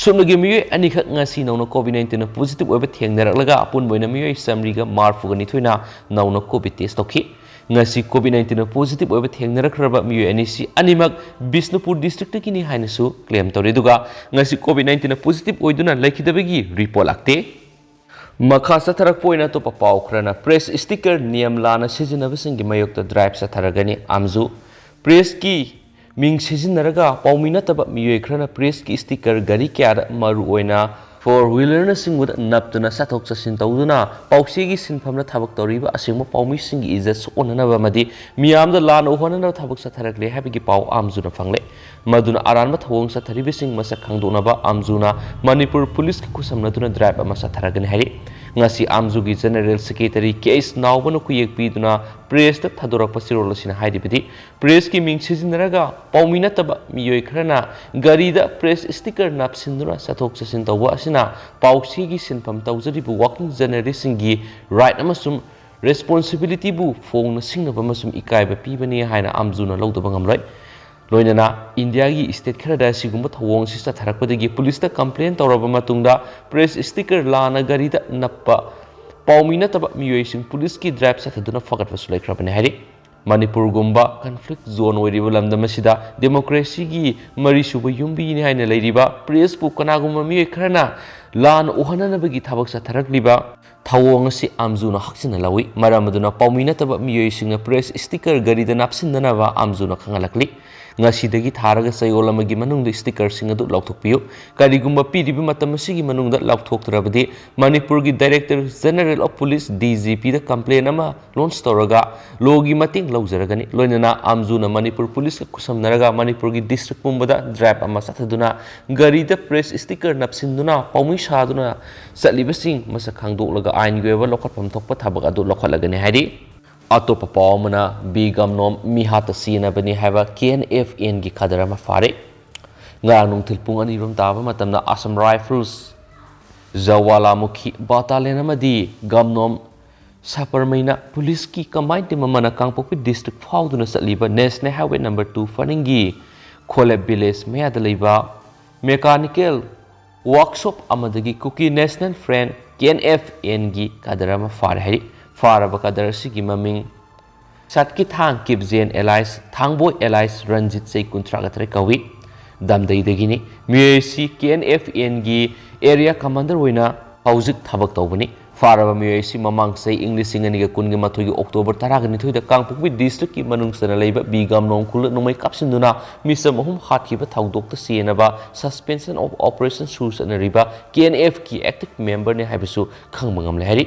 ꯁꯨꯞꯅꯒꯤ ꯃꯤꯑꯣꯏ ꯑꯅꯤꯈꯛ ꯉꯁꯤ ꯅꯧꯅ COVID nineteenꯅ positive ꯑꯣꯏꯕ ꯊꯦꯡꯅꯔꯛꯂꯒ ꯑꯄꯨꯟꯕ ꯑꯣꯏꯅ ꯃꯤꯑꯣꯏ ꯆꯥꯃꯔꯤꯒ ꯃꯔꯤꯐꯨꯒ ꯅꯤꯊꯣꯏꯅ ꯅꯧꯅ COVID test ꯇꯧꯈꯤ꯫ ꯉꯁꯤ COVID nineteenꯅ positive ꯑꯣꯏꯕ ꯊꯦꯡꯅꯔꯛꯈ꯭ꯔꯕ ꯃꯤꯑꯣꯏ ꯑꯅꯤꯁꯤ ꯑꯅꯤꯃꯛ ꯕꯤꯁꯅꯨꯄꯨꯔ districtꯇꯒꯤꯅꯤ ꯍꯥꯏꯅꯁꯨ claim ꯇꯧꯔꯤ꯫ ꯑꯗꯨꯒ ꯉꯁꯤ COVID nineteenꯅ positive ꯑꯣꯏꯗꯨꯅ ꯂꯩꯈꯤꯗꯕꯒꯤ report ꯂꯥꯛꯇꯦ꯫ ꯃꯈꯥ ꯆꯠꯊꯔꯛꯄ ꯑꯣꯏꯅ ꯑꯇꯣꯞꯄ ꯄꯥꯎ ꯈꯔꯅ, press sticker ꯅꯤꯌꯝ ꯂꯥꯟꯅ ꯁꯤꯖꯤꯟꯅꯕꯁꯤꯡꯒꯤ ꯃꯥꯌꯣꯛꯇ drive ꯆꯠꯊꯔꯒꯅꯤ꯫ ꯑꯥꯝꯖꯨ, pressꯀꯤ ꯃꯤꯡ ꯁꯤꯖꯤꯟꯅꯔꯒ ꯄꯥꯎꯃꯤ ꯅꯠꯇꯕ ꯃꯤꯑꯣꯏ ꯈꯔꯅ pressꯀꯤ sticker ꯒꯥꯔꯤ ꯀꯌꯥꯗ, ꯃꯔꯨꯑꯣꯏꯅ four wheelerꯅꯆꯤꯡꯕꯗ ꯅꯞꯇꯨꯅ ꯆꯠꯊꯣꯛ ꯆꯠꯁꯤꯟ ꯇꯧꯗꯨꯅ ꯄꯥꯎꯆꯦꯒꯤ ꯁꯤꯟꯐꯝꯗ ꯊꯕꯛ ꯇꯧꯔꯤꯕ ꯑꯁꯦꯡꯕ ꯄꯥꯎꯃꯤꯁꯤꯡꯒꯤ ꯏꯖꯠ ꯁꯣꯛꯍꯟꯅꯅꯕ ꯑꯃꯗꯤ ꯃꯤꯌꯥꯝꯗ ꯂꯥꯟꯅ ꯎꯍꯟꯅꯅꯕ ꯊꯕꯛ ꯆꯠꯊꯔꯛꯂꯦ ꯍꯥꯏꯕꯒꯤ ꯄꯥꯎ ꯑꯥꯝꯖꯨꯅ ꯐꯪꯂꯦ꯫ ꯃꯗꯨꯅ ꯑꯔꯥꯟꯕ ꯊꯧꯑꯣꯡ ꯆꯠꯊꯔꯤꯕꯁꯤꯡ ꯃꯁꯛ ꯈꯪꯗꯣꯛꯅꯕ ꯑꯥꯝꯖꯨꯅ ꯃꯅꯤꯄꯨꯔ ꯄꯨꯂꯤꯁꯀ ꯈꯨꯠꯁꯝꯅꯗꯨꯅ drive ꯑꯃ ꯆꯠꯊꯔꯒꯅꯤ ꯍꯥꯏꯔꯤ꯫ ꯉꯁꯤ ꯑꯥꯝꯖꯨꯒꯤ General Secretary ꯀꯦ ꯑꯦꯁ ꯅꯥꯎꯕꯅ ꯈꯨꯌꯦꯛ ꯄꯤꯗꯨꯅ pressꯇ ꯊꯥꯗꯣꯔꯛꯄ ꯆꯦꯔꯣꯜ ꯑꯁꯤꯅ ꯍꯥꯏꯔꯤꯕꯗꯤ, pressꯀꯤ ꯃꯤꯡ ꯁꯤꯖꯤꯟꯅꯔꯒ ꯄꯥꯎꯃꯤ ꯅꯠꯇꯕ ꯃꯤꯑꯣꯏ ꯈꯔꯅ ꯒꯥꯔꯤꯗ press sticker ꯅꯞꯁꯤꯟꯗꯨꯅ ꯆꯠꯊꯣꯛ ꯆꯠꯁꯤꯟ ꯇꯧꯕ ꯑꯁꯤꯅ ꯄꯥꯎꯆꯦꯒꯤ ꯁꯤꯟꯐꯝ ꯇꯧꯖꯔꯤꯕ working journalistꯁꯤꯡꯒꯤ right ꯑꯃꯁꯨꯡ responsibilityꯕꯨ ꯐꯣꯡꯅ ꯁꯤꯡꯅꯕ ꯑꯃꯁꯨꯡ ꯏꯀꯥꯏꯕ ꯄꯤꯕꯅꯤ ꯍꯥꯏꯅ ꯑꯥꯝꯖꯨꯅ ꯂꯧꯗꯕ ꯉꯝꯂꯣꯏ꯫ ꯂꯣꯏꯅꯅ ꯏꯟꯗꯤꯌꯥꯒꯤ state ꯈꯔꯗ ꯑꯁꯤꯒꯨꯝꯕ ꯊꯧꯑꯣꯡ ꯑꯁꯤ ꯆꯠꯊꯔꯛꯄꯗꯒꯤ ꯄꯨꯂꯤꯁꯇ complain ꯇꯧꯔꯕ ꯃꯇꯨꯡꯗ press sticker ꯂꯥꯟꯅ ꯒꯥꯔꯤꯗ ꯅꯞꯄ ꯄꯥꯎꯃꯤ ꯅꯠꯇꯕ ꯃꯤꯑꯣꯏꯁꯤꯡ ꯄꯨꯂꯤꯁꯀꯤ drive ꯆꯠꯊꯗꯨꯅ ꯐꯒꯠꯄꯁꯨ ꯂꯩꯈ꯭ꯔꯕꯅꯤ ꯍꯥꯏꯔꯤ꯫ ꯃꯅꯤꯄꯨꯔꯒꯨꯝꯕ conflict zone ꯑꯣꯏꯔꯤꯕ ꯂꯝꯗꯝ ꯑꯁꯤꯗ democracyꯒꯤ ꯃꯔꯤꯁꯨꯕ ꯌꯨꯝꯕꯤꯅꯤ ꯍꯥꯏꯅ ꯂꯩꯔꯤꯕ pressꯄꯨ ꯀꯅꯥꯒꯨꯝꯕ ꯃꯤꯑꯣꯏ ꯈꯔꯅ ꯂꯥꯟꯅ ꯎꯍꯟꯅꯅꯕꯒꯤ ꯊꯕꯛ ꯆꯠꯊꯔꯛꯂꯤꯕ ꯊꯧꯑꯣꯡ ꯑꯁꯤ ꯑꯥꯝꯖꯨꯅ ꯍꯛꯆꯤꯟꯅ ꯂꯧꯏ꯫ ꯃꯔꯝ ꯑꯗꯨꯅ ꯄꯥꯎꯃꯤ ꯅꯠꯇꯕ ꯃꯤꯑꯣꯏꯁꯤꯡꯅ press sticker ꯒꯥꯔꯤꯗ ꯅꯞꯁꯤꯟꯗꯅꯕ ꯑꯥꯝꯖꯨꯅ ꯈꯪꯍꯜꯂꯛꯂꯤ꯫ ꯉꯁꯤꯗꯒꯤ ꯊꯥꯔꯒ ꯆꯌꯣꯜ ꯑꯃꯒꯤ ꯃꯅꯨꯡꯗ ꯁ꯭ꯇꯤꯀꯔꯁꯤꯡ ꯑꯗꯨ ꯂꯧꯊꯣꯛꯄꯤꯌꯨ꯫ ꯀꯔꯤꯒꯨꯝꯕ ꯄꯤꯔꯤꯕ ꯃꯇꯝ ꯑꯁꯤꯒꯤ ꯃꯅꯨꯡꯗ ꯂꯧꯊꯣꯛꯇ꯭ꯔꯕꯗꯤ ꯃꯅꯤꯄꯨꯔꯒꯤ Director General of Police, D G P the complaint ꯑꯃ launch ꯇꯧꯔꯒ ꯂꯣꯒꯤ ꯃꯇꯦꯡ ꯂꯧꯖꯔꯒꯅꯤ꯫ ꯂꯣꯏꯅꯅ ꯑꯥꯝꯖꯨꯅ ꯃꯅꯤꯄꯨꯔ ꯄꯨꯂꯤꯁꯀ ꯈꯨꯠꯁꯝꯅꯔꯒ ꯃꯅꯤꯄꯨꯔꯒꯤ district ꯄꯨꯝꯕꯗ drive ꯑꯃ ꯆꯠꯊꯗꯨꯅ ꯒꯥꯔꯤꯗ press sticker ꯅꯞꯁꯤꯟꯗꯨꯅ ꯄꯥꯎꯃꯤ ꯁꯥꯗꯨꯅ ꯆꯠꯂꯤꯕꯁꯤꯡ ꯃꯁꯛ ꯈꯪꯗꯣꯛꯂꯒ ꯑꯥꯏꯟꯒꯤ ꯑꯣꯏꯕ ꯂꯧꯈꯠꯐꯝ ꯊꯣꯛꯄ ꯊꯕꯛ ꯑꯗꯨ ꯂꯧꯈꯠꯂꯒꯅꯤ ꯍꯥꯏꯔꯤ꯫ ꯑꯇꯣꯞꯄ ꯄꯥꯎ ꯑꯃꯅ, ꯕꯤ ꯒꯝꯅꯣꯝ ꯃꯤꯍꯥꯠꯇ ꯁꯤꯖꯤꯟꯅꯕꯅꯤ ꯍꯥꯏꯕ K N F N ꯒꯤ ꯀꯥꯗꯔ ꯑꯃ ꯐꯥꯔꯦ꯫ ꯉꯔꯥꯡ ꯅꯨꯡꯊꯤꯜ ꯄꯨꯡ ꯑꯅꯤꯔꯣꯝ ꯇꯥꯕ ꯃꯇꯝꯗ Assam Rifles, ꯖꯋꯥꯂꯥꯃꯨꯈꯤ Battalion ꯑꯃꯗꯤ ꯒꯝꯅꯣꯝ ꯁꯄꯔꯃꯩꯅ ꯄꯨꯂꯤꯁꯀꯤ combined team ꯑꯃꯅ ꯀꯥꯡꯄꯣꯛꯄꯤ district ꯐꯥꯎꯗꯨꯅ ꯆꯠꯂꯤꯕ National Highway number two ꯐꯔꯤꯡꯒꯤ ꯈꯣꯂꯦꯞ village ꯃꯌꯥꯗ ꯂꯩꯕ mechanical workshop ꯑꯃꯗꯒꯤ Kuki National Front, K N F N ꯒꯤ ꯀꯥꯗꯔ ꯑꯃ ꯐꯥꯔꯦ ꯍꯥꯏꯔꯤ꯫ ꯐꯥꯔꯕ ꯀꯥꯗꯔ ꯑꯁꯤꯒꯤ ꯃꯃꯤꯡ ꯁꯠꯀꯤꯊꯥꯡ ꯀꯤꯞꯖꯦꯟ alias ꯊꯥꯡꯕꯣꯏ alias ꯔꯟꯖꯤꯠ, ꯆꯍꯤ ꯀꯨꯟꯊ꯭ꯔꯥꯒ ꯇꯔꯦꯠ ꯀꯧꯏ꯫ ꯗꯝꯗꯩꯗꯒꯤꯅꯤ꯫ ꯃꯤꯑꯣꯏ ꯑꯁꯤ K N F N ꯒꯤ area commander ꯑꯣꯏꯅ ꯍꯧꯖꯤꯛ ꯊꯕꯛ ꯇꯧꯕꯅꯤ꯫ ꯐꯥꯔꯕ ꯃꯤꯑꯣꯏ ꯑꯁꯤ ꯃꯃꯥꯡ ꯆꯍꯤ ꯏꯪ ꯂꯤꯁꯤꯡ ꯑꯅꯤꯒ ꯀꯨꯟꯒ ꯃꯥꯊꯣꯏꯒꯤ October ꯇꯔꯥꯒ ꯅꯤꯊꯣꯏꯗ ꯀꯥꯡꯄꯣꯛꯄꯤ district ꯀꯤ ꯃꯅꯨꯡ ꯆꯟꯅ ꯂꯩꯕ ꯕꯤ ꯒꯝꯅꯣꯡ ꯈꯨꯜꯗ ꯅꯣꯡꯃꯩ ꯀꯥꯞꯁꯤꯟꯗꯨꯅ ꯃꯤꯆꯝ ꯑꯍꯨꯝ ꯍꯥꯠꯈꯤꯕ ꯊꯧꯗꯣꯛꯇ ꯆꯦꯟꯅꯕ suspension of operation ꯁꯨꯔꯨ ꯆꯠꯅꯔꯤꯕ K N F ꯀꯤ active member ꯅꯤ ꯍꯥꯏꯕꯁꯨ ꯈꯪꯕ ꯉꯝꯂꯦ ꯍꯥꯏꯔꯤ꯫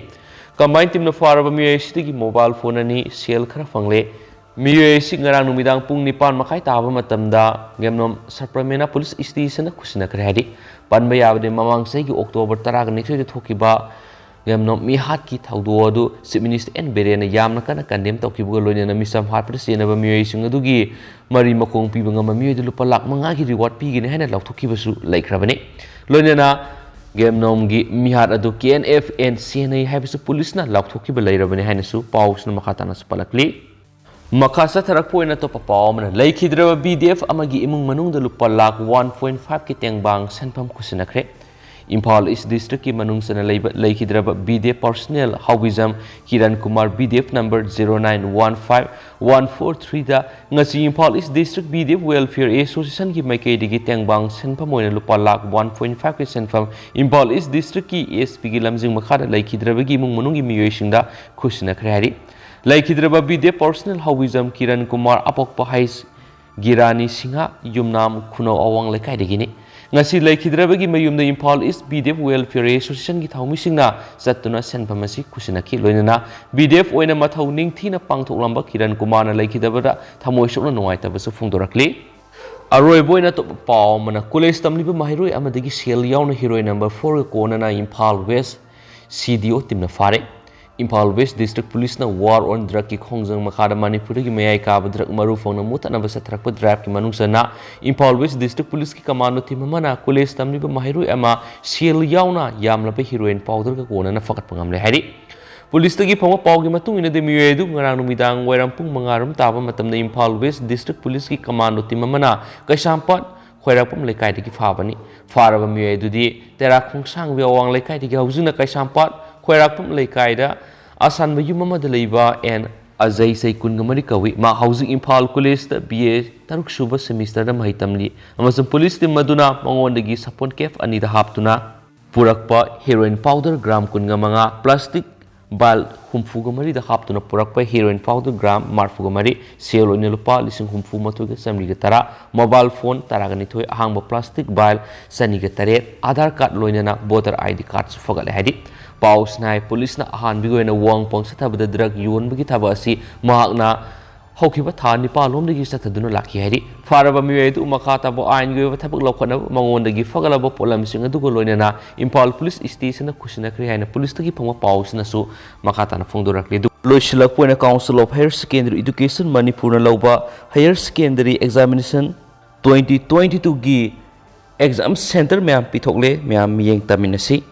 Combined team ꯅ ꯐꯥꯔꯕ ꯃꯤꯑꯣꯏ ꯑꯁꯤꯗꯒꯤ mobile phone ꯑꯅꯤ, cell ꯈꯔ ꯐꯪꯂꯦ꯫ ꯃꯤꯑꯣꯏ ꯑꯁꯤ ꯉꯔꯥꯡ ꯅꯨꯃꯤꯗꯥꯡ ꯄꯨꯡ ꯅꯤꯄꯥꯟ ꯃꯈꯥꯏ ꯇꯥꯕ ꯃꯇꯝꯗ ꯒꯦꯝꯅꯣꯝ ꯁꯄ꯭ꯔꯃꯦꯅꯥ police station ꯗ ꯈꯨꯠꯁꯤꯟꯅꯈ꯭ꯔꯦ ꯍꯥꯏꯔꯤ꯫ ꯄꯟꯕ ꯌꯥꯕꯗꯤ, ꯃꯃꯥꯡ ꯆꯍꯤꯒꯤ October ꯇꯔꯥꯒ ꯅꯤꯊꯣꯏꯗ ꯊꯣꯛꯈꯤꯕ ꯒꯦꯝꯅꯣꯝ ꯃꯤꯍꯥꯠꯀꯤ ꯊꯧꯗꯣꯛ ꯑꯗꯨ Chief Minister N ꯕꯤꯔꯦꯟꯅ ꯌꯥꯝꯅ ꯀꯟꯅ condemn ꯇꯧꯈꯤꯕꯒ ꯂꯣꯏꯅꯅ ꯃꯤꯆꯝ ꯍꯥꯠꯄꯗ ꯆꯦꯟꯅꯕ ꯃꯤꯑꯣꯏꯁꯤꯡ ꯑꯗꯨꯒꯤ ꯃꯔꯤ ꯃꯈꯣꯡ ꯄꯤꯕ ꯉꯝꯕ ꯃꯤꯑꯣꯏꯗ ꯂꯨꯄꯥ ꯂꯥꯈ ꯃꯉꯥꯒꯤ reward ꯄꯤꯒꯅꯤ ꯍꯥꯏꯅ ꯂꯥꯎꯊꯣꯛꯈꯤꯕꯁꯨ ꯂꯩꯈ꯭ꯔꯕꯅꯤ꯫ ꯂꯣꯏꯅꯅ ꯒꯦꯝꯅꯣꯝꯒꯤ ꯃꯤꯍꯥꯠ ꯑꯗꯨ K N F N ꯁꯦꯟꯅꯩ ꯍꯥꯏꯕꯁꯨ ꯄꯨꯂꯤꯁꯅ ꯂꯥꯎꯊꯣꯛꯈꯤꯕ ꯂꯩꯔꯕꯅꯤ ꯍꯥꯏꯅꯁꯨ ꯄꯥꯎꯁꯤꯅ ꯃꯈꯥ ꯇꯥꯅꯁꯨ ꯄꯜꯂꯛꯂꯤ꯫ ꯃꯈꯥ ꯆꯠꯊꯔꯛꯄ ꯑꯣꯏꯅ ꯑꯇꯣꯞꯄ ꯄꯥꯎ ꯑꯃꯅ, ꯂꯩꯈꯤꯗ꯭ꯔꯕ B D F ꯑꯃꯒꯤ ꯏꯃꯨꯡ ꯃꯅꯨꯡꯗ ꯂꯨꯄꯥ ꯂꯥꯈ one point five ꯀꯤ ꯇꯦꯡꯕꯥꯡ ꯁꯦꯟꯐꯝ ꯈꯨꯠꯁꯤꯟꯅꯈ꯭ꯔꯦ꯫ ꯏꯝꯐꯥꯜ East District ꯀꯤ ꯃꯅꯨꯡ ꯆꯟꯅ ꯂꯩꯕ ꯂꯩꯈꯤꯗ꯭ꯔꯕ B D F personnel ꯍꯥꯎꯕꯤꯖꯝ Kiran Kumar, B D F number zero nine one five one four three ꯗ ꯉꯁꯤ Imphal East District B D F Welfare Association ꯒꯤ ꯃꯥꯏꯀꯩꯗꯒꯤ ꯇꯦꯡꯕꯥꯡ ꯁꯦꯟꯐꯝ ꯑꯣꯏꯅ ꯂꯨꯄꯥ ꯂꯥꯈ one point five ꯀꯤ ꯁꯦꯟꯐꯝ ꯏꯝꯐꯥꯜ East District ꯀꯤ S P ꯒꯤ ꯂꯝꯖꯤꯡ ꯃꯈꯥꯗ ꯂꯩꯈꯤꯗ꯭ꯔꯕꯒꯤ ꯏꯃꯨꯡ ꯃꯅꯨꯡꯒꯤ ꯃꯤꯑꯣꯏꯁꯤꯡꯗ ꯈꯨꯠꯁꯤꯟꯅꯈ꯭ꯔꯦ ꯍꯥꯏꯔꯤ꯫ ꯂꯩꯈꯤꯗ꯭ꯔꯕ B D F personnel ꯍꯥꯎꯕꯤꯖꯝ Kiran Kumar, ꯑꯄꯣꯛꯄ ꯍꯩꯁ ꯒꯤꯔꯥꯅꯤ ꯁꯤꯡꯍ, ꯌꯨꯝꯅꯥꯝ ꯈꯨꯅꯧ ꯑꯋꯥꯡ ꯂꯩꯀꯥꯏꯗꯒꯤꯅꯤ꯫ ꯉꯁꯤ ꯂꯩꯈꯤꯗ꯭ꯔꯕꯒꯤ ꯃꯌꯨꯝꯗ ꯏꯝꯐꯥꯜ ꯏꯁ ꯕꯤ ꯗꯤ ꯑꯦꯐ ꯋꯦꯜꯐꯤꯌꯔ ꯑꯦꯁꯣꯁꯤꯌꯦꯁꯟꯒꯤ ꯊꯧꯃꯤꯁꯤꯡꯅ ꯆꯠꯇꯨꯅ ꯁꯦꯟꯐꯝ ꯑꯁꯤ ꯈꯨꯠꯁꯤꯟꯅꯈꯤ꯫ ꯂꯣꯏꯅꯅ ꯕꯤ ꯗꯤ ꯑꯦꯐ ꯑꯣꯏꯅ ꯃꯊꯧ ꯅꯤꯡꯊꯤꯅ ꯄꯥꯡꯊꯣꯛꯂꯝꯕ ꯀꯤꯔꯟ ꯀꯨꯃꯥꯔꯅ ꯂꯩꯈꯤꯗꯕꯗ ꯊꯃꯣꯏ ꯁꯣꯛꯅ ꯅꯨꯡꯉꯥꯏꯇꯕꯁꯨ ꯐꯣꯡꯗꯣꯔꯛꯂꯤ꯫ ꯑꯔꯣꯏꯕ ꯑꯣꯏꯅ ꯑꯇꯣꯞꯄ ꯄꯥꯎ ꯑꯃꯅ, ꯀꯣꯂꯦꯖ ꯇꯝꯂꯤꯕ ꯃꯍꯩꯔꯣꯏ ꯑꯃꯗꯒꯤ ꯁꯦꯜ ꯌꯥꯎꯅ ꯍꯤꯔꯣꯏꯟ ꯅꯝꯕꯔ ꯐꯣꯔꯒ ꯀꯣꯟꯅꯅ ꯏꯝꯐꯥꯜ ꯋꯦꯁ ꯁꯤ ꯗꯤ ꯑꯣ ꯇꯤꯝꯅ ꯐꯥꯔꯦ꯫ ꯏꯝꯐꯥꯜ ꯋꯦꯁ ꯗꯤꯁꯇ꯭ꯔꯤꯛ ꯄꯨꯂꯤꯁꯅ ꯋꯥꯔ ꯑꯣꯟ ꯗ꯭ꯔꯒꯀꯤ ꯈꯣꯡꯖꯪ ꯃꯈꯥꯗ ꯃꯅꯤꯄꯨꯔꯗꯒꯤ ꯃꯌꯥꯏ ꯀꯥꯕ ꯗ꯭ꯔꯒ ꯃꯔꯨ ꯐꯪꯅ ꯃꯨꯠꯊꯠꯅꯕ ꯆꯠꯊꯔꯛꯄ ꯗ꯭ꯔꯥꯏꯚꯀꯤ ꯃꯅꯨꯡ ꯆꯟꯅ ꯏꯝꯐꯥꯜ ꯋꯦꯁ ꯗꯤꯁꯇ꯭ꯔꯤꯛ ꯄꯨꯂꯤꯁꯀꯤ ꯀꯃꯥꯟꯗꯣ ꯇꯤꯝ ꯑꯃꯅ ꯀꯣꯂꯦꯖ ꯇꯝꯂꯤꯕ ꯃꯍꯩꯔꯣꯏ ꯑꯃ ꯁꯦꯜ ꯌꯥꯎꯅ ꯌꯥꯝꯂꯕ ꯍꯤꯔꯣꯏꯟ ꯄꯥꯎꯗꯔꯒ ꯀꯣꯟꯅꯅ ꯐꯒꯠꯄ ꯉꯝꯂꯦ ꯍꯥꯏꯔꯤ꯫ ꯄꯨꯂꯤꯁꯇꯒꯤ ꯐꯪꯕ ꯄꯥꯎꯒꯤ ꯃꯇꯨꯡ ꯏꯟꯅꯗꯤ, ꯃꯤꯑꯣꯏ ꯑꯗꯨ ꯉꯔꯥꯡ ꯅꯨꯃꯤꯗꯥꯡ ꯋꯥꯏꯔꯝ ꯄꯨꯡ ꯃꯉꯥ ꯔꯣꯝ ꯇꯥꯕ ꯃꯇꯝꯗ ꯏꯝꯐꯥꯜ ꯋꯦꯁ ꯗꯤꯁꯇ꯭ꯔꯤꯛ ꯄꯨꯂꯤꯁꯀꯤ ꯀꯃꯥꯟꯗꯣ ꯇꯤꯝ ꯑꯃꯅ ꯀꯩꯁꯥꯝꯄꯥꯠ ꯈ꯭ꯋꯥꯏꯔꯥꯛꯄꯝ ꯂꯩꯀꯥꯏꯗꯒꯤ ꯐꯥꯕꯅꯤ꯫ ꯐꯥꯔꯕ ꯃꯤꯑꯣꯏ ꯑꯗꯨꯗꯤ ꯇꯦꯔꯥ ꯈꯣꯡꯁꯥꯡꯕꯤ ꯑꯋꯥꯡ ꯂꯩꯀꯥꯏꯗꯒꯤ ꯍꯧꯖꯤꯛꯅ ꯀꯩꯁꯥꯝꯄꯥꯠ ꯈ꯭ꯋꯥꯏꯔꯥꯛꯄꯝ ꯂꯩꯀꯥꯏꯗ ꯑꯁꯥꯟꯕ ꯌꯨꯝ ꯑꯃꯗ ꯂꯩꯕ ꯑꯦꯟ ꯑꯖꯩ, ꯆꯍꯤ ꯀꯨꯟꯒ ꯃꯔꯤ ꯀꯧꯏ꯫ ꯃꯥ ꯍꯧꯖꯤꯛ ꯏꯝꯐꯥꯜ ꯀꯣꯂꯦꯖꯇ ꯕꯤ ꯑꯦ ꯇꯔꯨꯛ ꯁꯨꯕ ꯁꯦꯃꯤꯁꯇꯔꯗ ꯃꯍꯩ ꯇꯝꯂꯤ ꯑꯃꯁꯨꯡ ꯄꯨꯂꯤꯁ ꯇꯤꯝ ꯑꯗꯨꯅ ꯃꯉꯣꯟꯗꯒꯤ ꯁꯥꯄꯣꯟ ꯀꯦꯞ ꯑꯅꯤꯗ ꯍꯥꯞꯇꯨꯅ ꯄꯨꯔꯛꯄ ꯍꯦꯔꯣꯏꯟ ꯄꯥꯎꯗꯔ ꯒ꯭ꯔꯥꯝ ꯀꯨꯟꯒ ꯃꯉꯥ, ꯄ꯭ꯂꯥꯁꯇꯤꯛ ꯕꯥꯏꯜ ꯍꯨꯝꯐꯨꯒ ꯃꯔꯤꯗ ꯍꯥꯞꯇꯨꯅ ꯄꯨꯔꯛꯄ ꯍꯦꯔꯣꯏꯟ ꯄꯥꯎꯗꯔ ꯒ꯭ꯔꯥꯝ ꯃꯔꯤꯐꯨꯒ ꯃꯔꯤ, ꯁꯦꯜ ꯑꯣꯏꯅ ꯂꯨꯄꯥ ꯂꯤꯁꯤꯡ ꯍꯨꯝꯐꯨ ꯃꯥꯊꯣꯏꯒ ꯆꯥꯃꯔꯤꯒ ꯇꯔꯥ, ꯃꯣꯕꯥꯏꯜ ꯐꯣꯟ ꯇꯔꯥꯒ ꯅꯤꯊꯣꯏ, ꯑꯍꯥꯡꯕ ꯄ꯭ꯂꯥꯁꯇꯤꯛ ꯕꯥꯏꯜ ꯆꯅꯤꯒ ꯇꯔꯦꯠ, ꯑꯥꯙꯥꯔ ꯀꯥꯔꯗ ꯂꯣꯏꯅꯅ ꯚꯣꯇꯔ ꯑꯥꯏ ꯗꯤ ꯀꯥꯔꯗꯁꯨ ꯐꯒꯠꯂꯦ ꯍꯥꯏꯔꯤ꯫ ꯄꯥꯎꯁꯤꯅ ꯍꯥꯏ, ꯄꯨꯂꯤꯁꯅ ꯑꯍꯥꯟꯕꯒꯤ ꯑꯣꯏꯅ ꯋꯥꯡꯄꯣꯡ ꯆꯠꯊꯕꯗ ꯗ꯭ꯔꯒ ꯌꯣꯟꯕꯒꯤ ꯊꯕꯛ ꯑꯁꯤ ꯃꯍꯥꯛꯅ ꯍꯧꯈꯤꯕ ꯊꯥ ꯅꯤꯄꯥꯟ ꯂꯣꯝꯗꯒꯤ ꯆꯠꯊꯗꯨꯅ ꯂꯥꯛꯈꯤ ꯍꯥꯏꯔꯤ꯫ ꯐꯥꯔꯕ ꯃꯤꯑꯣꯏ ꯑꯗꯨ ꯃꯈꯥ ꯇꯥꯕ ꯑꯥꯏꯟꯒꯤ ꯑꯣꯏꯕ ꯊꯕꯛ ꯂꯧꯈꯠꯅꯕ ꯃꯉꯣꯟꯗꯒꯤ ꯐꯒꯠꯂꯕ ꯄꯣꯠꯂꯝꯁꯤꯡ ꯑꯗꯨꯒ ꯂꯣꯏꯅꯅ ꯏꯝꯐꯥꯜ ꯄꯨꯂꯤꯁ ꯁ꯭ꯇꯦꯁꯟꯗ ꯈꯨꯠꯁꯤꯟꯅꯈ꯭ꯔꯦ ꯍꯥꯏꯅ ꯄꯨꯂꯤꯁꯇꯒꯤ ꯐꯪꯕ ꯄꯥꯎꯁꯤꯅꯁꯨ ꯃꯈꯥ ꯇꯥꯅ ꯐꯣꯡꯗꯣꯔꯛꯂꯤ꯫ ꯑꯗꯨ ꯂꯣꯏꯁꯤꯜꯂꯛꯄ ꯑꯣꯏꯅ Council of Higher Secondary Education ꯃꯅꯤꯄꯨꯔꯅ ꯂꯧꯕ Higher Secondary Examination twenty twenty-twoꯒꯤ exam centre ꯃꯌꯥꯝ ꯄꯤꯊꯣꯛꯂꯦ꯫ ꯃꯌꯥꯝ ꯃꯤꯠꯌꯦꯡ ꯇꯥꯃꯤꯟꯅꯁꯤ꯫